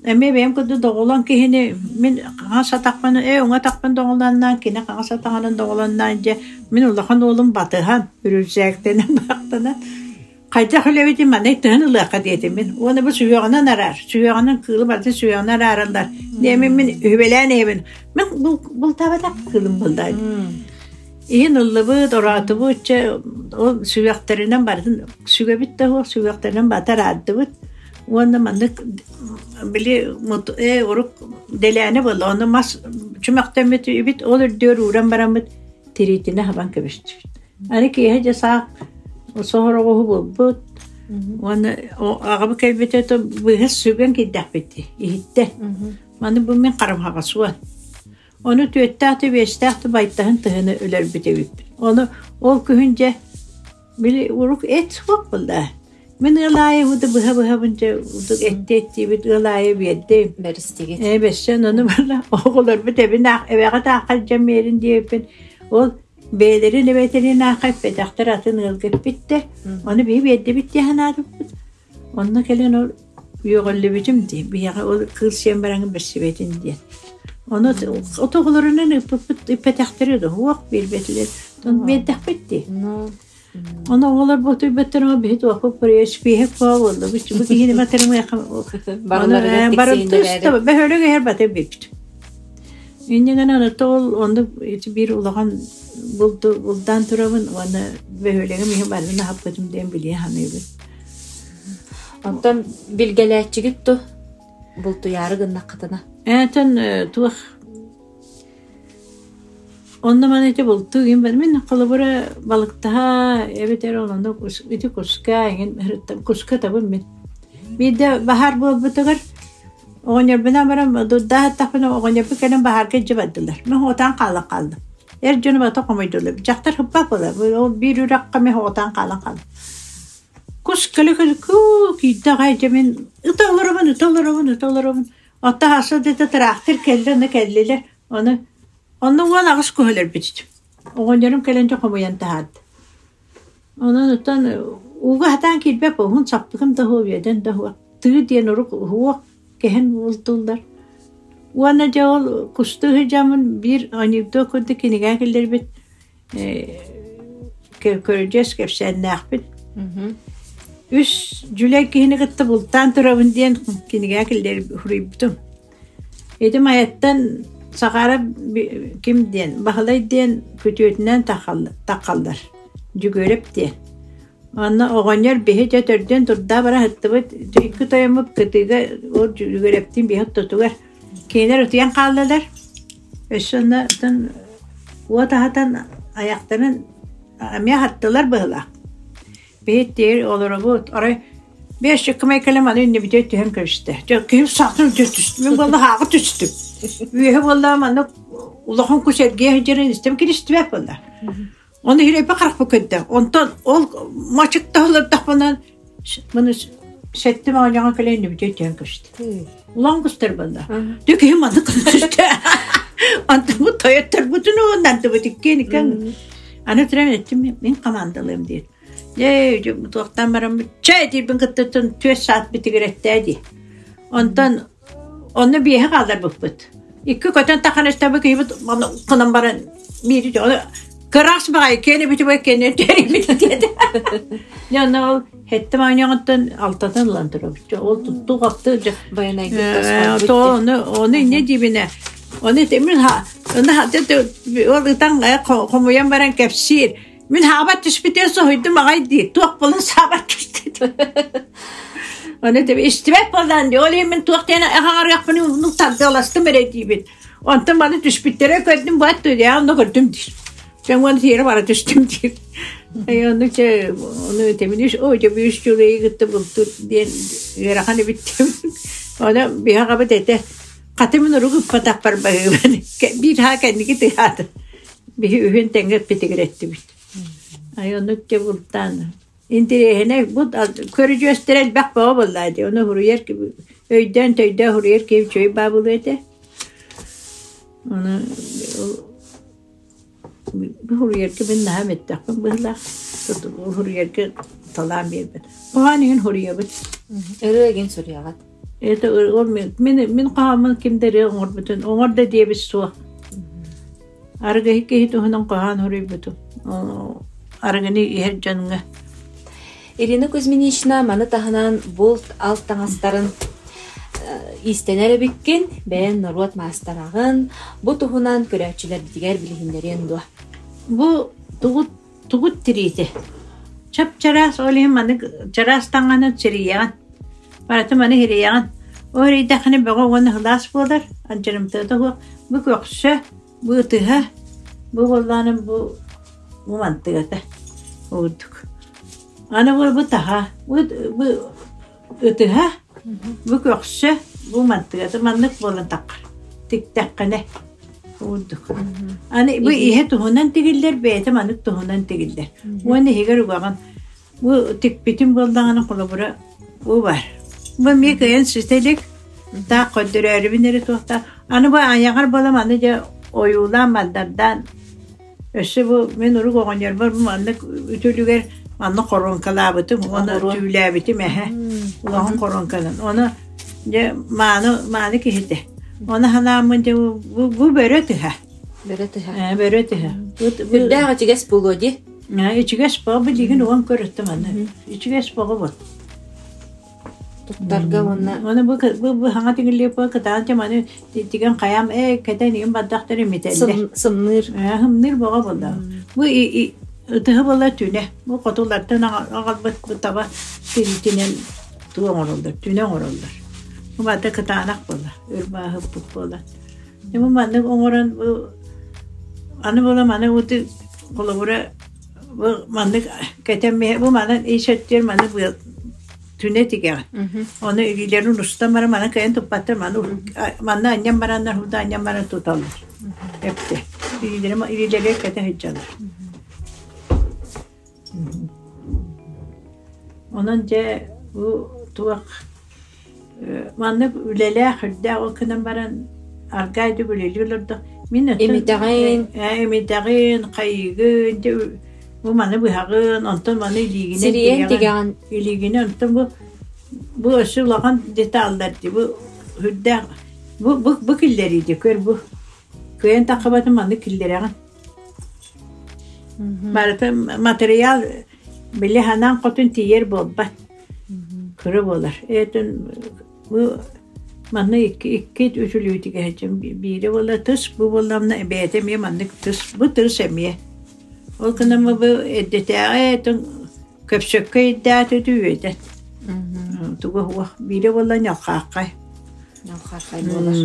[SPEAKER 2] эмиэ бэйэм курдук доҕолоҥ киһини мин хаҥас атахпын ээ уҥа атахпын доҕолонноон кини хаҥас атаҕынан доҕолонноон дьэ мин улахан уолум батыһан үрүлсээктэнэн баахтанан хайдах үлэбитин манна тыһын ылыахха диэтим мин уонна бу сүһүөҕүнэн араар сүһүөҕүнэн кыылы барытын сүһүөҕүнэн араараллар диэмин мин үһүбэлээн иһэбин мин бултаабатах кыылым буллаа Иһин ыллыбыт, ороотубут, чэ ол сүһүөхтэринэн барытын сүгэбит да суох, сүһүөхтэринэн бата араардыбыт. Уонна маннык били урук дэлээнэ буолла, ону мас чөмөхтөммүт үбүт, ол үрдүгэр ууран бараммыт тириитинэ хабан кэбистибит. Аны киэһэ дьэ саах соһор оҕуһу булбут. Уонна аҕабыт кэлбитэ то быыһа сүгэн киирдэхпит дии, иһиттэ. Маны бу мин харамһаҕа суон. Ону түөттээх да биэстээх да байтаһын тыһыны өлөрбүт эбиппин. Ону ол күһүн дьэ били урук эт суох буолла. Мин ыал аайы уду быһа-быһабын дьэ удук этти-эттиибит ыал аайы биэрдим.
[SPEAKER 1] Бэристигит.
[SPEAKER 2] Ээ бэссэн ону барла оҕолорбут эбин аах эбэҕэ таахха илдьэн биэрин диэбиппин ол бэйэлэрин эбэтэрин аахха эппэтэхтэр атын ыалга эппиттэр. Ону биһи биэрдибит дии санаатыбыт. Онно кэлэн ол үөҕүллүбүтүм дии, биһиэхэ ол кыыл сиэн бараҥын бэрсибэтин диэн. Ону от оҕолорунан ыыппыппыт ыыппэтэхтэрэ да уох биэрбэтилэр. Ону биэрдэхпит дии. Ону оҕолор ботуйбаттар биһи туохпут барыйа спиэһик буола буолла. Бу киһини батырымыаха барымтыста бөһөлөк иһэр баты биппит. Инньэ гынан ото ол оннук ити биир улахан булду булдаан турабын уонна бөһүөлэгим иһин барытын аһаппытым диэн билиэ саныыбын.
[SPEAKER 1] Онтон билгэлээччигит ту бултуйаары гыннаххытына?
[SPEAKER 2] Ээтэн туох онно маны ити бултуу иһин мин холобура балыктаһа эбэтэр онно ити куска иһин куска табын мин. Биирдэ баһаар буолбутугар Оҕонньорбунаан баран дурдаа сыттахпына оҕонньорбут кэлэн баһаарга илдьэ бардылар. Мин оҕотоон хаалан хааллым. Эр дьону барыта хомуйдулар. Дьахтар хыппат буолар. Ол биир үрэххэ мин оҕотоон хаалан хааллым. Кус кэлэ-кэлэ куу киирдэ аҕай дьэ мин ыта олоробун, ыта олоробун, ыта олоробун. Оттон аһаса да тыраахтыр кэллэ, ону кэллилэр. Ону онно 18 куһу өлөрбүт. Оҕонньорум кэлэн дьэ хомуйан таһаарда. Онон оттон ууга сатаан киирбэт уһун саппыкым да суох, үөдэн да суох. Тыы диэн урук уһуох кэһэн бултууллар. Уонна дьэ ол кустуу сылдьаммын биир анекдот курдук кинигэ киллэрбит көрүдьүөс кэпсээннээхпин. Үс дьүлэй киһини кытта бултаан турабын диэн кинигэ киллэрбит суруйбутум. Ити Майаттан Сахара ким диэн, Баһылай диэн күтүөтүнэн таххаллар, Дьүгүөрэп диэн. Онно оҕонньор биһи дьэ төрдүөн турдаа бара сыттыбыт, икки тойоммут кытыыга ол Дьүгүөрэптиин биһи ортотугар. Кинилэр утуйан хааллылар. Өссө онно уот аһатан айахтарын эмиэ аһаттылар быһыылаах. Биһиттиир олоробут, арай биэс чыккымай кэлэн маны иннибитигэр түһэн көрүстэ. Дьэ, киһим саатын үрдүгэр түстүм, мин буолла һааҕы түстүм. Үөһэ буолла маннык улахан кус эргийэ сылдьарын истэм киристибэт буолла. Ону иһирэйбэ харахпы көрдө. Онтон ол мачыкта олордохпунан маны сэттим оонньоҕон кэлэн иннибитигэр түһэн көрүстэ. Улахан кустар буолла. Дьэ, киһим маннык түстэ. Онтон бу тойотторбутун уоннардыбыт иккиэн иккиэн. Аны туран эттим, мин командалыам диэн. Дьэ, туохтаан бараммыт, чэй диирбин кытта түөс саат битигирэттээ дии. Онтон Онно биэһэ хаалларбыппыт. Икки көтөн таххан истэбит киһибит хонон баран биири кыраас баҕайы киэнэ бүтүбэ киэнэ тэрийбит диэтэ. Дьэ онно ол хэттэ маанньаҕыттан алтатын ылан турабыт. Ол туттуу хапты
[SPEAKER 1] Байанайгыт
[SPEAKER 2] ону ону инньэ диибинэ ону мин ону ол ытан хомуйан баран кэпсиир. Мин хаабат түспүтүгэр соһуйдум аҕай дии. Туох буолан саабат түстэ. Ону истибэт буоллаан дии. Ол иһин мин туох диэн аһаҕарыахпын уһуннук тардыаластым эрэ диибин. Онтон маны түспүттэрэ көрдүм баат туйаҕа онно көрдүм диир. Дьэ уон сиэри бара түстүм диир. Эй ону чэ ону этэмин үс оо дьэ үс дьулайы кытта бултур диэн ыарахан эбиттим. Ону биһаҕабыт этэ хаты мин урук ыппатахпар баһыыбан биир хаа кэнники тыһаатым. Биһи үһүн тэҥҥэ эппитигирэттибит. Ай оннук дьэ бултаан Интэриэһинэй бу көрүдьүөстэрэ элбэх бөҕө буоллаа дии, ону суруйар өйдөөн төйдөөн суруйар киһи үчүгэй баа буолуо этэ. Ону бу суруйарга мин наһаа мэттэхпин быһыылаах, суруйарга талаан биэрбэт. Хоһоон иһин суруйабыт.
[SPEAKER 1] Ырыа игин суруйаҕыт.
[SPEAKER 2] Это ол мин мин хоһооммун ким да ырыа оҥорбутун оҥор да диэбит суох. Арыгыһыт киһи туһунан хоһоон суруйбутум. Арыгыны иһэр дьоҥҥо.
[SPEAKER 1] Ирина Кузьминична маны таһынан булт алт таҥастарын иистэнэр эбиккин, бэйэн норуот маастараҕын. Бу туһунан көрөөччүлэрбитигэр билиһиннэриэн дуо?
[SPEAKER 2] Бу тугут тугут тириитэ. Чап-чараас, ол иһин маннык чараас таҥаһынан сирийэҕин. Барыта маны иһирийэҕин. Ол эрийдэххинэ бөҕө уонна сылаас буолар, алдьарымтыата суох. Бу көхсө, бу ытыһа, бу буоллаҕына бу бу мантыгата ордук. Аны бу бу таһа, бу бу ытыһа, бу көхсө, бу мантыгата маннык буолан таххар. Тиктэххинэ ордук. Аны бу иһэ туһунан тигиллэр, бэйэтэ маннык туһунан тигиллэр. Уонна иһигэр угаҕын Бу тикпитим буоллаҕына холобура бу бар. Бу эмиэ кыайан ситэ илик. Таах көрдөрөөрүбүн эрэ туохтаах. Аны бу айаҕар буолам аны дьэ ойуулаан мандардаан өссө бу мин урук оҕонньорбор бу маннык үтүлүгэр манна хоруоҥкалаабытым уонна түүлээбитим эһэ улахан хоруоҥканан ону дьэ мааны мааны киһитэ ону санааммын дьэ бу бу бөрө тыһа
[SPEAKER 1] Бөрө тыһа.
[SPEAKER 2] Ээ бөрө тыһа
[SPEAKER 1] Үрдээх ичигэс буолуо дии.
[SPEAKER 2] Ичигэс бөҕө билигин уон көрүттүм аны. Ичигэс бөҕө бу.
[SPEAKER 1] Туттарга уонна
[SPEAKER 2] Оны бу бу бу хаҥа тигиллиэп кытаан маны тигэн хайам ээ кэтэн иһин бардахтар имитэллэр.
[SPEAKER 1] Сымныыр.
[SPEAKER 2] Ээ сымныыр бөҕө буолла. Бу ытыһы буолла түнэ. Бу хотулартан аҕалбыт бу таба тириитинэн туу оҥороллор, түнэ оҥороллор. Бу барыта кытаанах буолла, ырбааһыппыт буолла. Бу маннык оҥорон бу аны була маны ути холобура бу маннык кэтэммиһэ бу манан ис өттүгэр маны быа түнэ тигэҕин. Ону илиилэрин устан баран маны кыайан туппаттар маны манна анньан бараннар худа анньан баран туталлар. Эптэ. Илиилэрин илиилэригэр кэтэ сылдьаллар. Онон дьэ бу туох маннык үлэлээх үрдээх ол гынан баран аргаайдык үлэлии олордох мин
[SPEAKER 1] Имитэҕин
[SPEAKER 2] имитэҕин хайыыгын дьэ бу маны быһаҕын онтон маны илиигинэн
[SPEAKER 1] Сириэн тигэҕин
[SPEAKER 2] илиигинэн онтон бу бу өссө улахан деталлар дии бу үрдээх бу бу бу киллэрииди көр бу кыайан таххыбатын маннык киллэрэҕин Барыта матырыйаал били ханаан хотун тиийэр буолбат. Кыра буолар. Этин бу манна икки икки үтүлүүтүгэ биирэ буолла тыс бу буолламна бэйэтэ эмиэ маннык тыс бу тыс эмиэ. Ол гынан бу эрдэтээҕи этин көпсөккө ирдээтэ үтү Тугу уох биирэ буолла ньалхааххай.
[SPEAKER 1] Ньалхааххай буолар.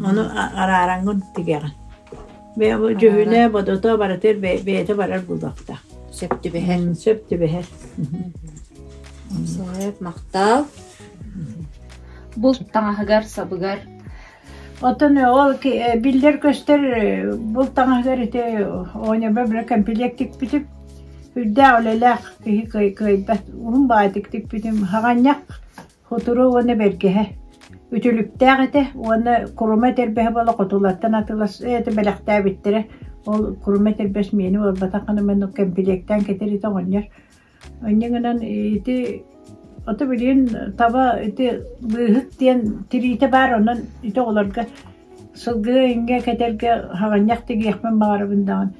[SPEAKER 2] Ону араараҥҥын тигэҕин. Дьүһүнэ, бодото барытыгар бэйэтэ барар буолуохтаах.
[SPEAKER 1] Сөп түбэһэр.
[SPEAKER 2] Сөп түбэһэр.
[SPEAKER 1] Сөп, махтал. Булт таҥаһыгар, сабыгар.
[SPEAKER 2] Оттон ол биллэр-көстөр булт таҥаһыгар ити оонньообор бile кэмпилиэк тикпитим. Үрдээх үлэлээх киһи кыайбат. Уһун баҕайытык тикпитим. Хаҕанньах Хотуруо уонна бэргэһэ үтүлүктээх этэ уонна курума этэрбэһэ буола хотулартан атылас это бэлэхтээбиттэрэ. Ол курума этэрбэс миэнэ буолбатах гына кэмпилиэктээн кэтэр этэ оҕонньор. Инньэ гынан ити Ото билигин таба ити быыһык диэн тириитэ баар, онон ити оҕолорго сылгыга иҥҥэ кэтэргэ хаҕынньах тигиэхпин баҕарабын даҕаны.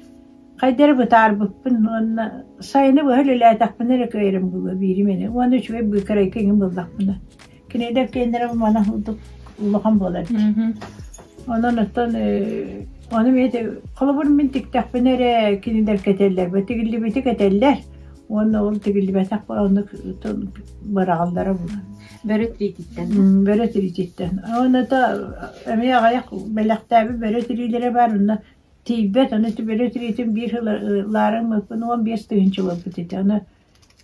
[SPEAKER 2] Хайда эрэ бытаарбыппын уонна сайыны быһа үлэлээтэхпинэ эрэ кыайарым буолуо биирим ини. Уонна үчүгэй быыкарайка иҥин буллахпына. Кинилэр киэннэрэ мана курдук улахан буолар дии. Онон оттон ону мин холобур мин тиктэхпинэ эрэ кинилэр кэтэллэр, тигиллибити кэтэллэр уонна ол тигиллибэтэх оннук быраҕаллара буолар.
[SPEAKER 1] Бөрө тириититтэн.
[SPEAKER 2] Бөрө тириититтэн. Уонна эмиэ аҕыйах бэлэхтээбит бөрө тириилэрэ баар, онно тиийбэт, ону бөрө тириитин биир ылаарыҥ 15 тыһыынча буолбут этэ. Ону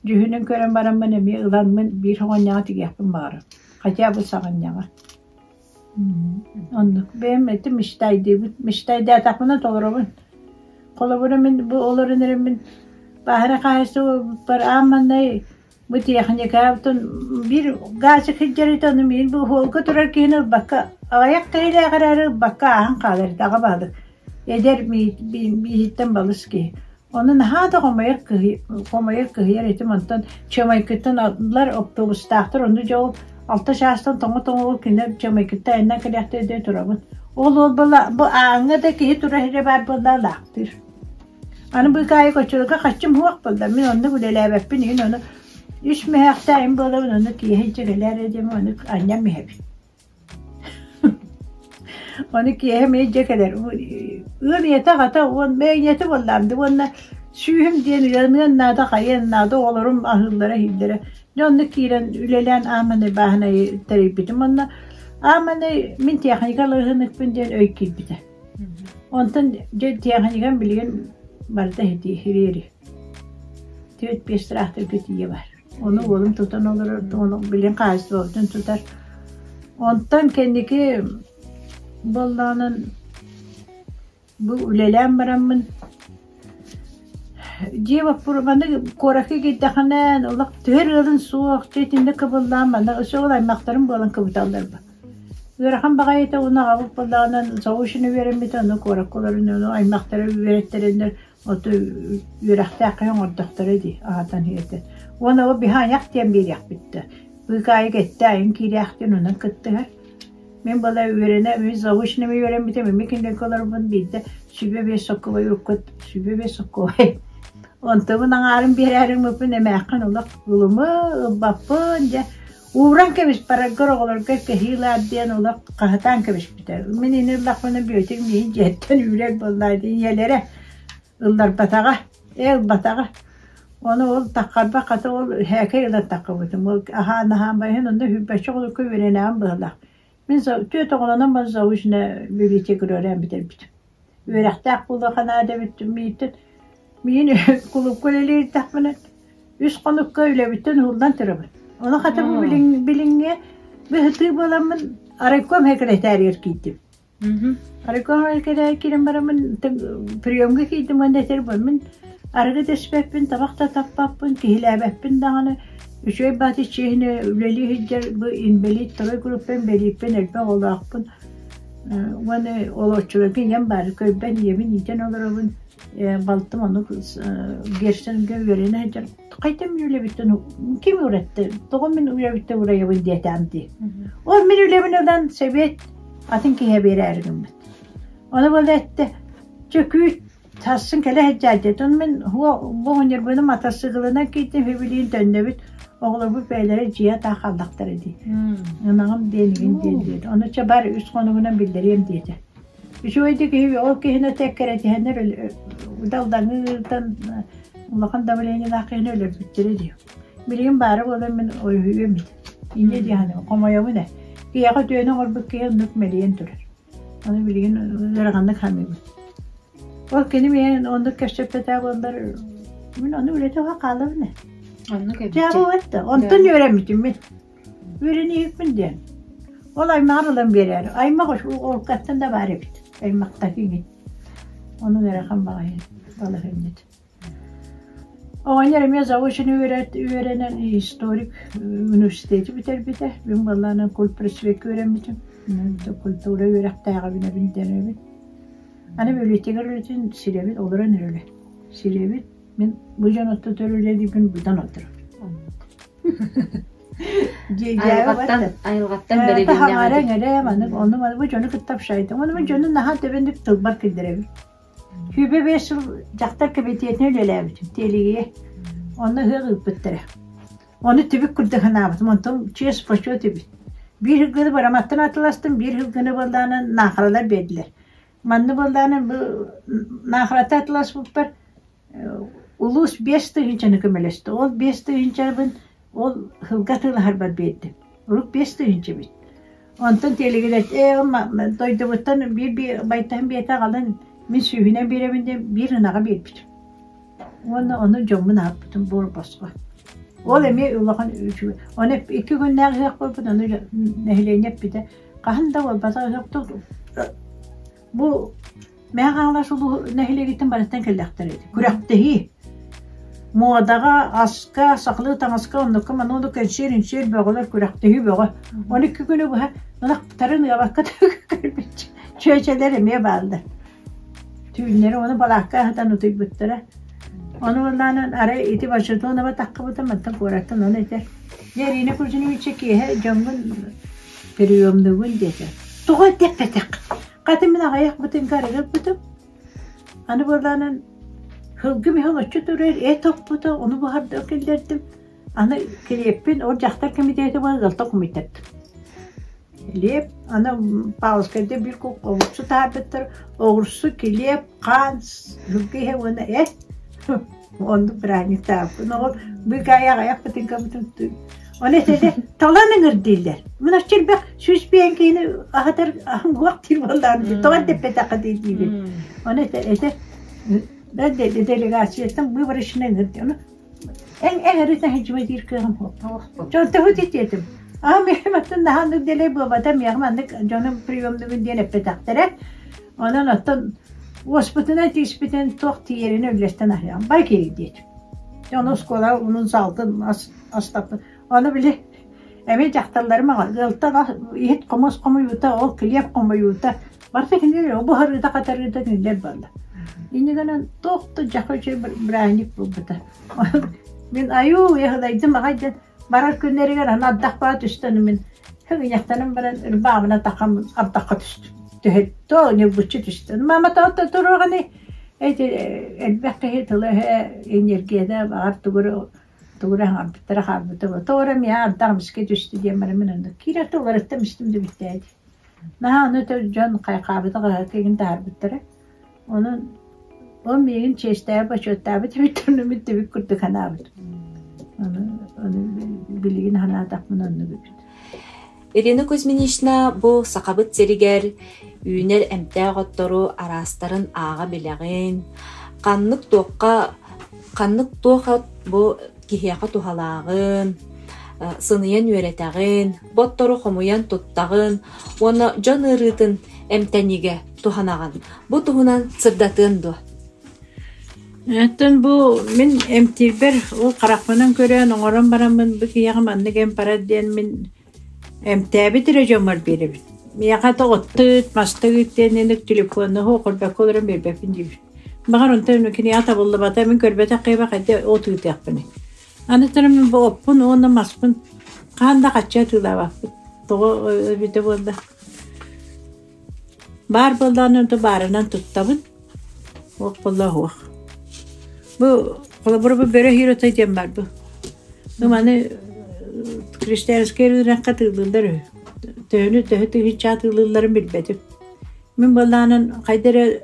[SPEAKER 2] дьүһүнүн көрөн бараммын эмиэ ыламмын биир оҕонньоҕо тигиэхпин баҕарабын. Хотя бы саҕынньаҕа. Оннук. Бэйэм ити мечтайдыыбын. Мечтайдаатахпына толоробун. Холобура мин бу олорон эрэммин бааһына хаһаайыстыбабар аан маҥнай бу техникабытын биир газик сылдьар этэ, ону мин бу уһуолга турар киһини ылбакка, аҕыйах киһилээх эрээри ылбакка ааһан хаалар этэ, аҕа баһылык. Эдэр мииһиттэн балыс киһи. Ону наһаа да хомойор хомойор кыһыйар этим, онтон Чыамайкыттан ылар автобустаахтар, ону дьэ ол алта чаастан тоҥо-тоҥо ол кинилэр Чыамайкыттан айаннаан кэлиэхтэрэ турабын. Ол уол буолла бу ааҥҥа да киһи турар сирэ баар буолла лаахтыыр. Аны быыкаайык оччолорго хаччым суох буолла, мин оннук үлэлээбэппин иһин ону үс мөһөөхтөөйүм буолабын, ону киэһэ дьигэлээр диэмэ ону анньан иһэбин. Ону киэһэ эмиэ дьэ кэлэр. Ыал ийэтэ аҕата уон ийэтэ буоллаам дии уонна сүүһүм диэн ыаныан наада, хайыан наада, оҕолорум аһыыллара иһиллэрэ. Дьэ онно киирэн үлэлээн ааманы бааһынайы тэрийбитим уонна ааманы мин техника ылыһыныкпын диэн өй киирбитэ. Онтон дьэ техникам билигин барыта иһириэри. Түөрт биэс тыраахтарга тиийэ бар. Ону уолум тутан олорор, ону билигин хаһаайыстыбабытын тутар. Онтон кэнники буоллаҕынан бу үлэлээн бараммын дьиэ боппуруоманы куоракка киирдэххинэ олох түһэр ыалын суох, дьэ итиннэ кыбыллаан манна өссө ол аймахтарым буолан кыбыталлар бу. Ыарахан баҕайыта уонна аҕабыт буоллаҕынан заочно үөрэммитэ, ону куоракка олорон ону аймахтара үөрэттэрэннэр Оту үөрэхтээх киһи оҥордохторо дии, аһатан иһиэтэ. Уонна ол биһи айах диэн биэриэхпит да. Быыкаайык эттэ айын киириэхтин онон кыттыһар. Мин была үөрэнэ, мин заочно үөрэммитим, эмиэ кинилэргэ олорбун биирдэ сүбэ биэс соккубай уруккут сүбэ биэс соккубай. Онтубун аҥаарын биэрээриҥмиппин эмээххин олох ылымы, ылбаппын дьэ. Ууран кэбис бараргар оҕолорго кэһии ылаар диэн олох хаһытаан кэбиспитэ. Мин ини ыллахпына Бүөтүр миигин дьиэттэн үүрэр буоллаа дии ийэлэрэ ылларбатаҕа, ээ ылбатаҕа. Ону ол таххарба хата ол һээкэй ылан таххыбытым. Ол аһаан-аһаан баран онно сүүрбэччэ оҕолорго үөрэнэҕим быһыылаах. Мин түөрт оҕолонон баран заочно библиотека үөрээн бүтэрбитим. Үөрэхтээх буолуохха наада эбит мииттэн миин кулуупка үлэлиирдэхпинэ үс хонукка үлэбиттэн уһуллан турабын. Ону хата бу билиҥҥи быһытыы буоламмын райком секретарыгар киирдим. Райком секретарыгар киирэн бараммын приемга киирдим уонна этэр мин арыгы да испэппин, табах да таппаппын, киһилээбэппин даҕаны үчүгэй бааты чиэһинэ үлэлии сылдьар бу инбэлиит второй группа инбэлииппин элбэх оҕолоохпун уонна олоччуларга ийэм баар көрбөн ийэбин иитэн олоробун балтым ону Герценгэ үөрэнэ сылдьар хайдах мин үлэбиттэн ким уратты тоҕо мин үлэбиттэн урайабын диэтэм дии ол мин үлэбин ылан сэбиэт атын киһи биэрээри гыммыт ону буола эттэ чэ күүт сарсын кэлэ сылдьаар диэт ону мин бу оҕонньорбуну матассыыкылынан киирдим үһүбүлүүн төннөбүт оҕолорбут бэйэлэрэ дьиэ атаах хааллахтара дии ынаҕым диэн игин диэн диэт ону чэ бар үс хонугунан биллэриэм диэтэ Үчүгэйдик киһи ол киһини тэккэрэтиһэннэр далдаҥыыртан улахан давлениелаах киһини өлөрбүттэрэ дии. Билигин баара буолан мин ойуһуйуом этэ. Инньэ дии саныыбын, хомойобун ээ. Киһиэхэ үтүөнү оҥорбут киһи оннук мэлийэн турар. Ону билигин ыараханнык саныыбын. Ол кини миэн оннук кэпсэппэтэ буоллар, мин ону үлэтэ уһа хаалабын ээ.
[SPEAKER 1] Оннук эбит.
[SPEAKER 2] Дьэ, Онтон үөрэммитим мин. Үөрэниэхпин диэн. Ол аймаҕар ылан биэрээр. Аймах уруккаттан да баар эбит. Аймахтар иҥин. Онон ыарахан баҕайы балаһыанньат. Оҕонньор эмиэ заочно үөрэнэн историк университеты бүтэрбитэ. Мин буоллаҕына культпросвекка үөрэммитим. Культура үөрэхтээҕибин эбин диэн Аны библиотека үлэтин сирэбит олорон эрэ Сирэбит. Мин бу дьон оттотор үлэлиибин быдан оттор.
[SPEAKER 1] Айылҕаттан айылҕаттан бэрилиннэҕэ.
[SPEAKER 2] Эрэ маннык ону маны бу дьону кытта общайтым. Ону бу дьону наһаа төбөнүк тылбар киллэрэбин. 25 сыл дьахтар кэмитиэтинэ үлэлээбитим Тиэлигигэ. Онно ыһыах ыыппыттара. Ону түбүк курдук санаабытым, онтон чиэс почет эбит. Биир сылгыны Бараматтан атыластым, биир сылгыны буоллаҕына Наахаралар биэрдилэр. Манна буоллаҕына бу Наахарата атыласпыппар улуус 5000-ны көмөлөстө. Ол 5000-бын ол сылгы атыылаһарбар биэрдим. Урут 5000 эбит. Онтон тиэлигилэр ээ дойдубуттан биир байтаһын биэтэ аҕалан мин сүүһүнэн биэрэбин диэн биир ынаҕы биэрбитим. Уонна ону дьоммун аһаппытым буор босхо. Ол эмиэ улахан үчүгэй. Ону икки күннээх ыһыах буолбут, ону нэһилиэнньэ эппитэ. Хаһан да буолбатах ыһыах Бу Мэҥэ Хаҥалас улуу нэһилиэгиттэн барыттан кэллэхтэр эбит. Күрэхтэһии. Муодаҕа, аска, сахалыы таҥаска оннукка маннык кэнсиэр-үҥсиэр бөҕөлөр күрэхтэһии бөҕө. Ону икки күнү быһа ынахтарын ыабакка көрбүт чүөчэлэр эмиэ бааллар. Түүннэри ону балаакка аһатан утуйбуттара. Ону ыллаанан арай ити Вашингтонова таххыбытым мантан куораттан ону этэр. Дьэ Ирина Кузьминича киэһэ дьоҥҥун приемнугун диэтэ. Тоҕо этэппэтэх? Хата мин аҕыйах бытыҥка арыгы ылбытым. Аны буоллаанан сылгым иһэ олоччу турар, эт оппута, ону буһарда киллэрдим. Аны килиэппин ол дьахтар кэмитиэтэ буолан ыалтан хомуйтардым. Килиэп, аны Павловскайда биир кук оҕурсу таһаарбыттар. Оҕурсу, килиэп, хаан, сылгы иһэ уонна эт. Оннук бырааһынньыктаахпын. Оҕо быыкаайа аҕыйах бытыҥкабытын Ону этэллэр, талан ыҥыр дииллэр. Мин оччо элбэх 105 киһини аһатар аһыҥ диир буоллаҕым тоҕо этэппэтэххэ диибин. Ону этэ этэ делегацияттан выборочный ыҥыр диэн. Эн эҥэритэ сылдьыма диир кыаҕым суох. Дьонтоһут итиэтим. Аа миэхэ мантан наһаа оннук дэлэй буолбата, миэхэ маннык дьонум приемныгын диэн эппэтэхтэрэ. Онон оттон уоспутунан тииспитин туох тиийэрин үллэстэн аһыам. Бай киһи диэтим. Дьону оскуола унун саалтын астаппын. Ону били эмиэ дьахталларым аҕа ыалтан иһит хомус хомуйуута, ол килиэп хомуйуута барыта кинилэр буһарыыта хатарыыта кинилэр буолла. Инньэ гынан туох да дьаха үчүгэй бырааһынньык буолбута. Мин айуу ыһылайдым аҕай диэн барар күннэригэр аны ардах баа түстэ аны мин хыгыньахтанан баран ырбаабына тахам ардахха түстүм. Түһэттэ ньылбыччы түстэ. Мама тоҕо туруоҕаны эти элбэх киһи тыла-өһө энергията баҕар тугу тугу эрэ хаҥарбыттара хаалбыта буолуо. Тоҕо эрэ миэхэ ардах эмискэ түстэ диэн баран мин онно киирэр тылларыттан истим да бүттээди. Наһаа ону дьон хайҕаабыта хаһыакка игин таһаарбыттара. Онон ол миигин чиэстээбит, бочуоттаабыт эбит ону мин түбүк курдук санаабытым. Ону, ону билигин санаатахпына оннук эбит.
[SPEAKER 1] Ирина Кузьминична бу Сахабыт сиригэр үүнэр эмтээх оттору араастарын ааҕа билэҕин, ханнык туохха ханнык туох от бу киһиэхэ туһалааҕын, сыныйан үөрэтэҕин, бу оттору хомуйан туттаҕын уонна дьон ыарыытын эмтэниигэ туһанаҕын. Бу туһунан сырдатыан дуо?
[SPEAKER 2] Оттон бу мин эмтиирбэр ол харахпынан көрөн оҥорон бараммын бу киһиэхэ маннык эмп барар диэн мин эмтээбит эрэ дьоммор биэрэбин. Миэхэ тоҕуттут, мастыгыт диэн инник телефоннаһа көрбөккө олорон биэрбэппин диибин. Баҕар онтон киниэхэ табыллыбата мин көрбөтөх киһибэ хайда от ыытыахпыный. Аны туран мин бу оппун уонна маспын хаһан да хаччы атыылаабаппын. Тоҕо эбитэ буолла. Баар буоллаҕына онто баарынан туттабын. Уох буолла уох. Бу холобура бу бөрө хирота диэн баар бу. Бу маны Крестьянскай ырыынакка атыылыыллар үһү. Төһөнү төһө тыһыынча атыылыылларын билбэтим. Мин буоллаҕынан хайда эрэ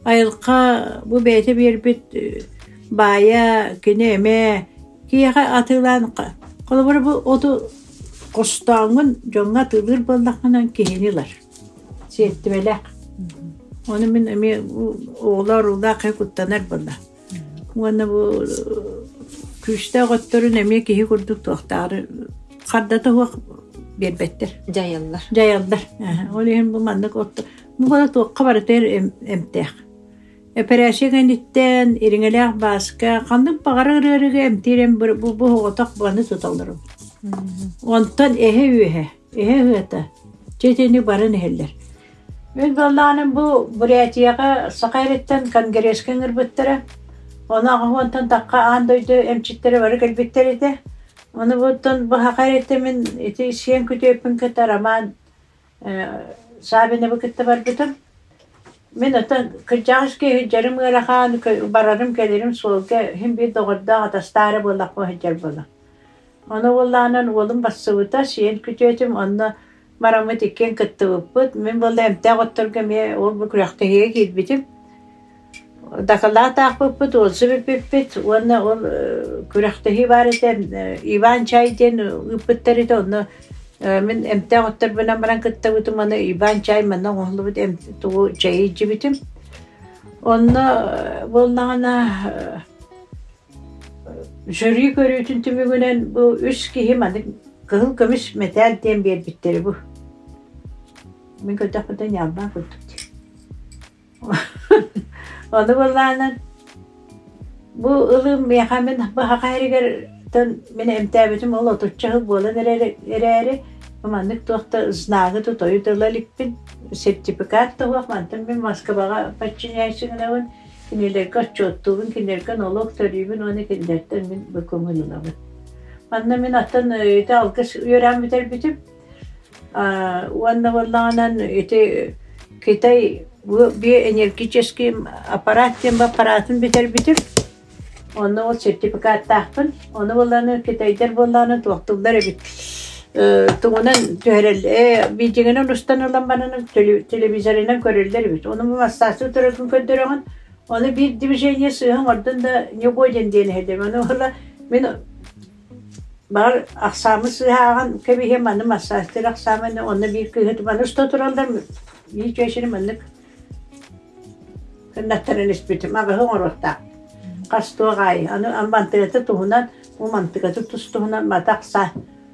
[SPEAKER 2] айылҕа бу бэйэтэ биэрбит баайа кини эмэ киһиэхэ атыылаан холобура бу оту хостооҥҥун дьоҥҥо атыылыыр буоллаххына киһини ылар. Сиэртибэлээх. Ону мин эмиэ оҕолоор уулаах куттанар буолла. Уонна бу күүстээх отторун эмиэ киһи курдук туохтааҕы хардата суох биэрбэттэр.
[SPEAKER 1] Дьайаллар.
[SPEAKER 2] Дьайаллар. Ол иһин бу маннык отто бу бала туохха барытыгар эмтээх. Эпэрээссийэ кэнниттэн ириҥэлээх бааска ханнык баҕарар ыарыыга эмтиир эм бу бу оҕотох быаны туталлар. Онтон эһэ үөһэ, эһэ ыһыата чэ итини баран иһэллэр. Мин буоллаҕына бу Бурятияҕа Саха эриттэн конгресска ыҥырбыттара. Ону 80-тан тахха аан дойду эмчиттэрэ бары кэлбиттэр этэ. Ону оттон бу саха эрэтэ мин ити сиэн күтүөппүн кытта Роман Саввиновы кытта барбытым. Мин оттон кырдьаҕас киһи дьарым ыарахан, барарым-кэлэрим суолга иһин биир доҕордоох атастаары буоллахпын сылдьар буоллум. Ону уоллаанан уолум барсыбыта, сиэн күтүөтүм онно бараммыт иккиэн кыттыбыппыт. Мин буолла эмтээх отторго эмиэ ол бу күрэхтэһиигэ киирбитим. Дакылаат аахпыппыт, отзыв эппиппит уонна ол күрэхтэһии баар этэ Иван Чай диэн ыыппыттар этэ онно мин эмтээх отторбунан баран кыттабытым уонна Иван Чай манна оҥоһуллубут тугу чэйи илдьибитим. Онно буоллаҕына жюри көрүүтүн түмүгүнэн бу үс киһи маннык кыһыл көмүс мэтээл диэн биэрбиттэрэ бу. Мин көрдөхпүнэ ньаалбаан курдук дии. Ону былаанан бу ылым миэхэ мин баһаха эригэр мин эмтээбитим ол отучча сыл буолан эрээри маннык туох да знагы тутойу тыла иликпин сертификат да суох мантан мин Москваҕа подчиняюсь гынабын кинилэргэ отчуоттуубун кинилэргэ нолуок төлүүбүн уонна кинилэртэн мин бу көҥүл ылабын манна мин аттан ити алгыс үөрээн бүтэрбитим Уонна буоллаҕынан ити Китай биоэнергический аппарат диэн аппаратын бүтэрбитим. Онно ол сертификаттаахпын. Ону буоллаҕына китайдар буоллаҕына туохтууллар эбит. Тугунан түһэрэл видеонан устан ылан баран телевизорынан көрөллөр эбит. Ону массаастыы тураргын көрдөрөҕүн. Ону биир движение сыыһа оҥордун да не годен диэн иһэллэр. Ону ыла мин Баҕар ахсааммыт сыыһа ааҕан кэбиһиэм, манна массажтыыр ахсааммын онно биир кыыһы маны уста тураллар, биир чүөчэни маннык кыннаттаран испитим, аҕыһы оҥоруохтаах. Хас туох аайы. Аны мантыгата туһунан, бу мантыгата тус туһунан мата ахсаан.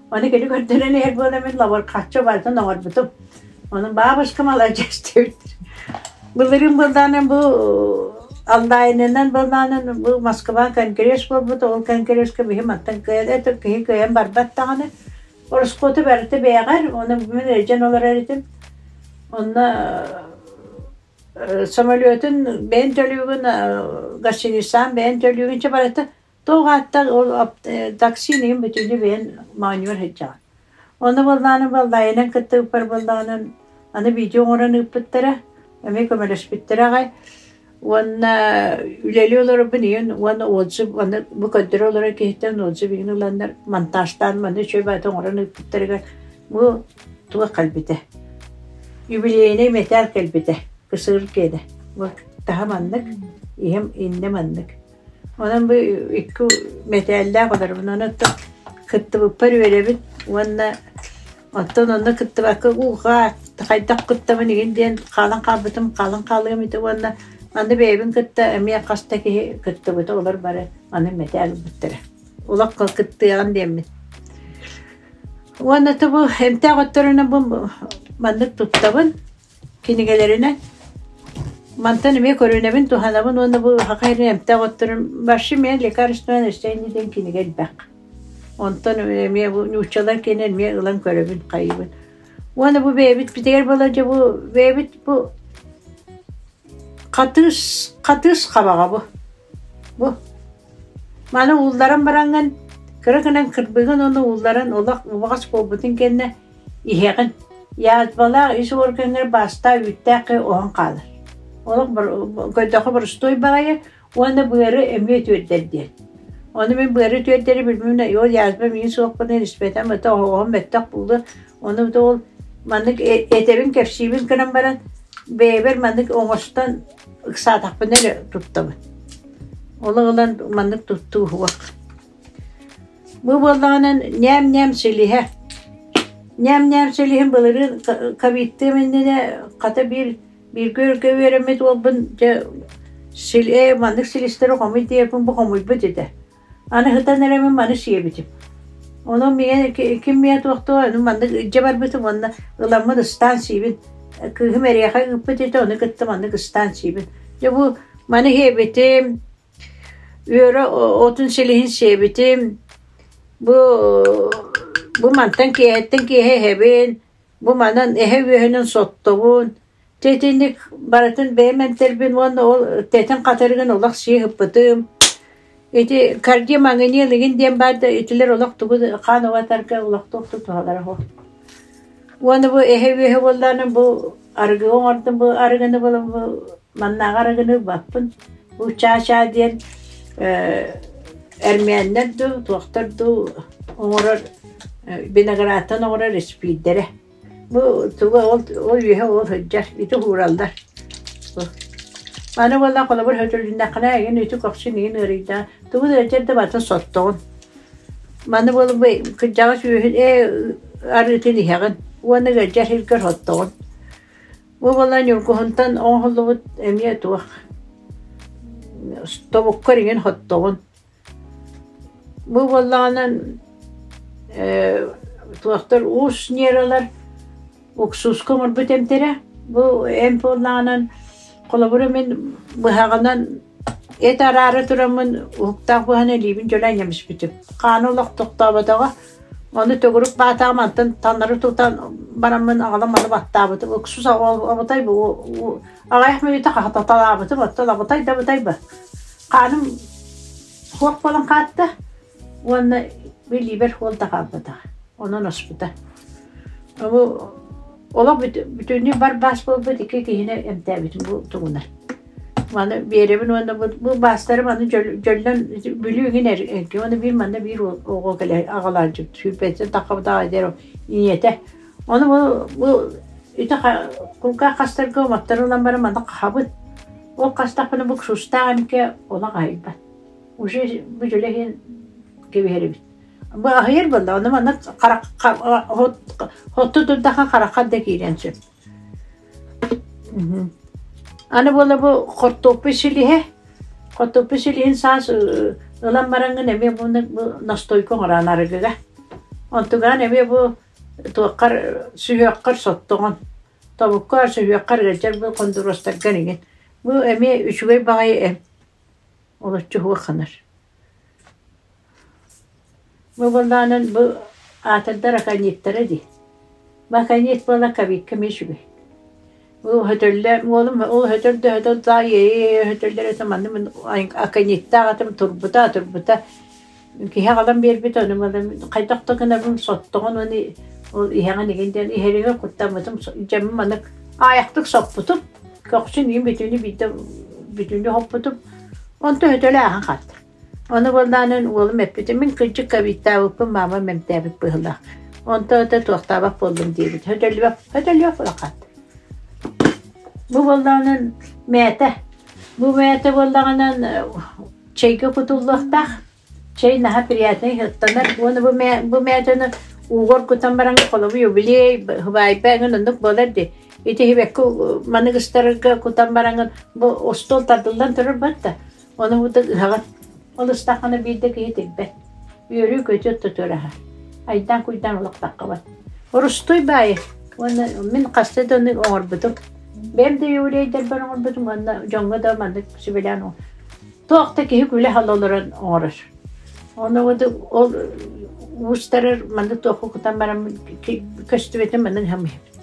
[SPEAKER 2] Ону кини көрдөрөн иһэр буола мин лабор хаччы барытын оҥорбутум. Ону бабушка маладьыас диэбиттэр. Былырыын буоллаҕына бу онлайнынан буоллаҕына бу Москва конгресс буолбут, ол конгресска биһи мантан кыайан это киһи кыайан барбат даҕаны. Ороскуоту барыта бэйэҕэр, ону мин илдьэн олорор этим. Онно самолетун бэйэн төлүүгүн, гостиницаҕын бэйэн төлүүгүн чэ барыта туох ааттаах ол такси иһин бүтүннүү бэйэн моонньугар сылдьаҕын. Ону буоллаҕына баллаайынан кытта ыыппар буоллаҕына аны видео оҥорон ыыппыттара, эмиэ көмөлөспүттэрэ аҕай. Уонна үлэлии олорорбун иһин уонна отзыв аны бу көрдөрө олорор киһиттэн отзыв иһин ыланнар монтажтаан маны үчүгэй баҕайытык оҥорон ыыппыттарыгар бу туох кэлбитэ юбилейнай мэтээл кэлбитэ кысыр киэнэ бу таһа маннык иһим иннэ маннык Онон бу икки мэтээллээх олоробун. Онон кыттыбыппар үөрэбин уонна оттон онно кыттыбакка ууга хайдах кыттабын игин диэн хаалан хаалбытым, хаалан хаалыам этэ уонна аны бэйэбин кытта эмиэ хас да киһи кыттыбыта, олор бары аны мэтээл ылбыттара. Олох кыттыаҕын диэммин. Уонна бу эмтээх отторунан бу маннык туттабын. Кинигэлэринэн мантан эмиэ көрүнэбин, туһанабын уонна бу саха сирин эмтээх отторун вообще эмиэ лекарственное растение диэн кинигэ элбэх. Онтон эмиэ бу нууччалар киэнэ эмиэ ылан көрөбүн, хайыыбын. Уонна бу бэйэбит битигэр буолар дьэ бу бэйэбит бу хатыыс хатыыс хабаҕа бу. Бу маны уулларан бараҥҥын кыра гынан кырбыгын уонна уулларан олох убаҕас буолбутун кэннэ Иһэҕин, язвалаах ис уоргаҥҥар баастаах үүттээх киһи оһон хаалар. Олох көрдөххө боростуой баҕайы уонна быары эмиэ үтүөрдэр диэн. Ону мин быары үтүөрдэри билбиминэ, ол язва миин суохпунан испэтим, это оһоҕоһум мөттөх буолуо. Ону да ол маннык этэбин кэпсиибин гынан баран, бэйэбэр маннык оҥостон ыксаатахпына эрэ туттабын. Ол ылан маннык туттуу уһуох. Бу буоллаҕынан ньээм-ньээм силиһэ. Ньээм-ньээм силиһин былырыын ковидтыам иннинэ хата биир бииргэ өргө үөрэммит уолбун дьэ сил ээ маннык силистэри хомуй диэбиппин бу хомуйбут этэ. Аны сытан эрэммин маны сиэбитим. Онон миэ ким миэ туохтуо ону маннык илдьэ барбытым уонна ыламмын ыстаан сиибин. Кыыһым эриэхэ ыыппыт этэ ону кытта маннык ыстаан сиибин. Дьэ бу маны сиэбитим, Үөрэ отун силиһин сиэбитим, бу бу мантан киэһэттэн киэһэ иһэбин, бу манан эһэ үөһүнэн соттобун, дьэ итинник барытын бэйэм эмтэрбин уонна ол тэтин хатырыгын олох сии ыппытым. Ити кардиомагнил игин диэн баар да итилэр олох тугу хаан убатарга олох туох да туһалара суох. Уонна бу эһэ үөһэ буоллаҕына бу арыгы оҥордум бу арыгыны булан бу маннааҕы арыгыны ылбаппын. Бу чаа-чаа диэн эрмээннэр дуу, туохтар дуу оҥорор виноградтан оҥорор испиирдэрэ. Бу туга ол ол үөһэ ол сылдьар, ити уураллар. Аны буолла холобур сөтөлүннэххинэ эйигин үтү көхсүн игин ыарыйда, тугу да ыалдьар да барытын соттоҕун. Маны буолла бу кырдьаҕас үөһүн ээ арыытын иһэҕин уонна ыалдьар сиргэр соттоҕун. Бу буолла ньургуһунтан оҥоһуллубут эмиэ туох тобуккар иҥин соттоҕун. Бу буоллаҕынан туохтар уус нералар уксуска оҥорбут эмтэрэ. Бу эмп буоллаҕынан холобура мин быһаҕынан эт араара тураммын уһуктаах быһан илиибин дьөлө анньамыспытым. Хааны олох тохтооботоҕо. Ону төгүрүк баатаҕым антан таннары тутан бараммын аҕалан маны баттаабытым. Уксус абытай бу аҕыйах мүнүүтэ хахататалаабытым оттон абытай да абытай ба. Хааным суох буолан хаатта уонна билиибэр суол да хаалбатах. Онон оспута. Бу олох бүтүннүү бар-баас буолбут икки киһини эмтээбитим бу тугунан. Маны биэрэбин уонна бу, бу баастары маны дьөллөн Бүлүү иҥин эргэ уонна биир манна биир оҕо кэлэ аҕалааччы сүүрбэттэн таххабытаҕа диэн ийэтэ. Ону бу, бу ити кулгаах хастарга уматтар ылан баран манна хахабыт. Ол хастахпына бу сустаах эмкэ олох аһыйбат. Уже бу дьөлө иһин кэбиһэр эбит. Бу аһыйар буолла, ону манна хотту турдаха харахха да киирэн сөп. Аны буола бу хортуоппуй силиһэ, хортуоппуй силиһин саас ылан бараҥҥын эмиэ бу настойка оҥорон арыгыга. Онтугаан эмиэ бу туоххар сүһүөххэр соттоҕун. Тобукка сүһүөххэр ыалдьар бу хондуруостаргар иҥин. Бу эмиэ үчүгэй баҕайы эмп. Олоччу уһуохханар. Бу буоллаҕынан бу аатырдар аконьиттара дии. Бу аконьит буола ковидка эмиэ үчүгэй. Бу өтөллө уолум ол өтөр да өтөр да ээ өтөллөр этэ манна мин аконьиттаах этим турбута турбута киһи аҕалан биэрбит ону хайдах да гынабын соттоҕун уонна ол иһэҕин игин диэн иһэригэр куттаммытым дьэммин маннык аайахтык соппутум көхсүн иин бүтүнү биирдэ бүтүнү хоппутум онто өтөлө ааһан хаалта Ону буоллаҕына уолум эппитэ, мин кырдьык ковидтаабыппын маамам эмтээбит быһыылаах. Онто это туохтаабат буоллум диэбит. Хөтөллүбэт, хөтөллүбэт улахан. Бу буоллаҕынан мээтэ. Бу мээтэ буоллаҕынан чэйгэ кутуллуохтаах. Чэй наһаа приятный ыттанар. Уонна бу, бу мээтэни уугар кутан баран холобу юбилей, хыбаайба эҥин оннук буолар дии. Ити хибэкки манык ыстарарга кутан бараҥын бу остуол тардыллан турар батта. Ону бу ыһаҕын. Ол ыстаххына биирдэ киһи тирбэт. Үөрүү-көтүү тутураһа. Айдаан-куйдаан олохтоххобот. Орустуй баайы уонна мин хаста да ону оҥорбутум. Бэйэм да еврейдэрбэр оҥорбутум уонна дьоҥҥо да маннык сүбэлээн туох да киһи күлэ хала олорон оҥорор. Ону ол уустарар маннык туохха кутан баран көстүбэтин маннык хамыйабыт.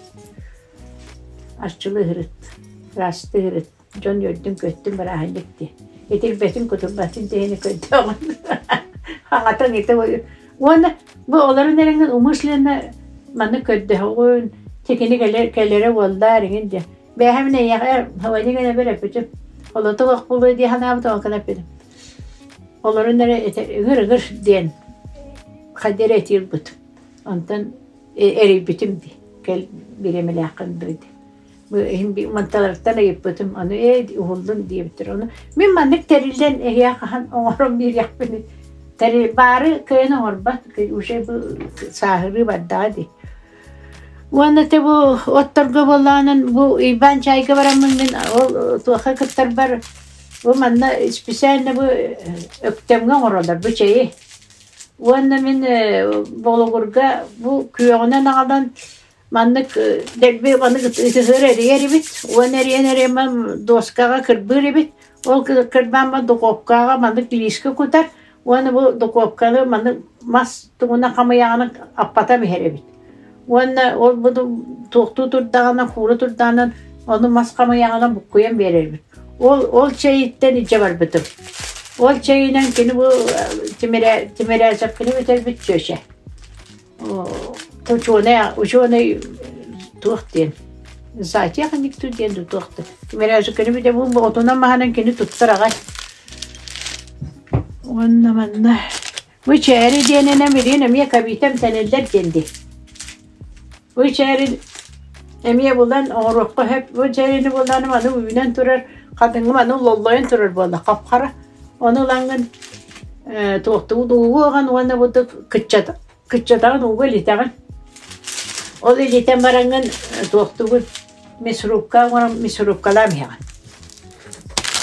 [SPEAKER 2] Арчылыы ыһырыт, ыраастыы ыһырыт. Дьон үөрдүн-көттүн бырааһынньык дии. Итирбэтин, кутурбатын диэни көрдөҕүн. Аҕатан ити уонна бу олорон эрэҥҥин умышленно маннык көрдөһөҕүн, тикини кэлэрэ уоллаар иҥин диэн. Бээһэ мин эйиэхэ Ваня гына эппитим. Олото олох буолуо дии санаабыт оҥкун эппитим. Олорон эрэ ыҥыр-ыҥыр диэн хайда эрэ этиирбит. Онтон эрийбитим дии. Кэл бириэмэлээххин дуу диэн. Манталарыттан ыйыппытым, ону ээ уһуллун диэбиттэр. Ону мин маннык тэриллэн эһиэхэ хаһан оҥорон биэриэхпиний? Тэрил баары кыайан оҥорбот, уже бу сааһырыы бардаҕа дии. Уонна те бу отторго буоллаҕынан бу Иван чайга бараммын мин ол туохха кыттарбар бу манна специально бу Өктөмҥө оҥороллор бу чэйи. Уонна мин Болугурга бу күөҕүнэн аҕалан Маннык дэлби маннык ытыһыар эрийэр эбит уонна эрийэн эрийэн дуоскаҕа кырбыыр эбит. Ол кырбаан духуопкаҕа маннык лиискэ кутар уонна бу духуопканы маннык мас тугунан хамыйаҕынан аппатан иһэр эбит. Уонна ол бу туохтуу турдаҕына, куура турдаҕына ону мас хамыйаҕынан буккуйан биэрэр эбит. Ол ол чэйиттэн илдьэ барбытым. Ол чэйинэн кини бу Тимирязевканы бүтэрбит чүөчэ. Учуонай, учуонай туох диэн Затехник диэн да туох да. Тимирязевканы бүтэ бу отунан маһынан кини туттар аҕай. Уонна манна бу чээри диэнинэн билигин эмиэ кабита эмтэнэллэр диэн дии. Бу чээрин эмиэ булан оҥоруохха сөп. Бу чээрини булан маны үүнэн турар хатыҥым аны лоллойон турар буолла хап-хара. Ону ылаҥҥын туохтугут уугу аҕан уонна бу кыччата кыччатаҕын ууга илитэҕин. Ол илитэн бараҥҥын туохтугун мясорубка оҥорон мясорубкалаан иһэҕин.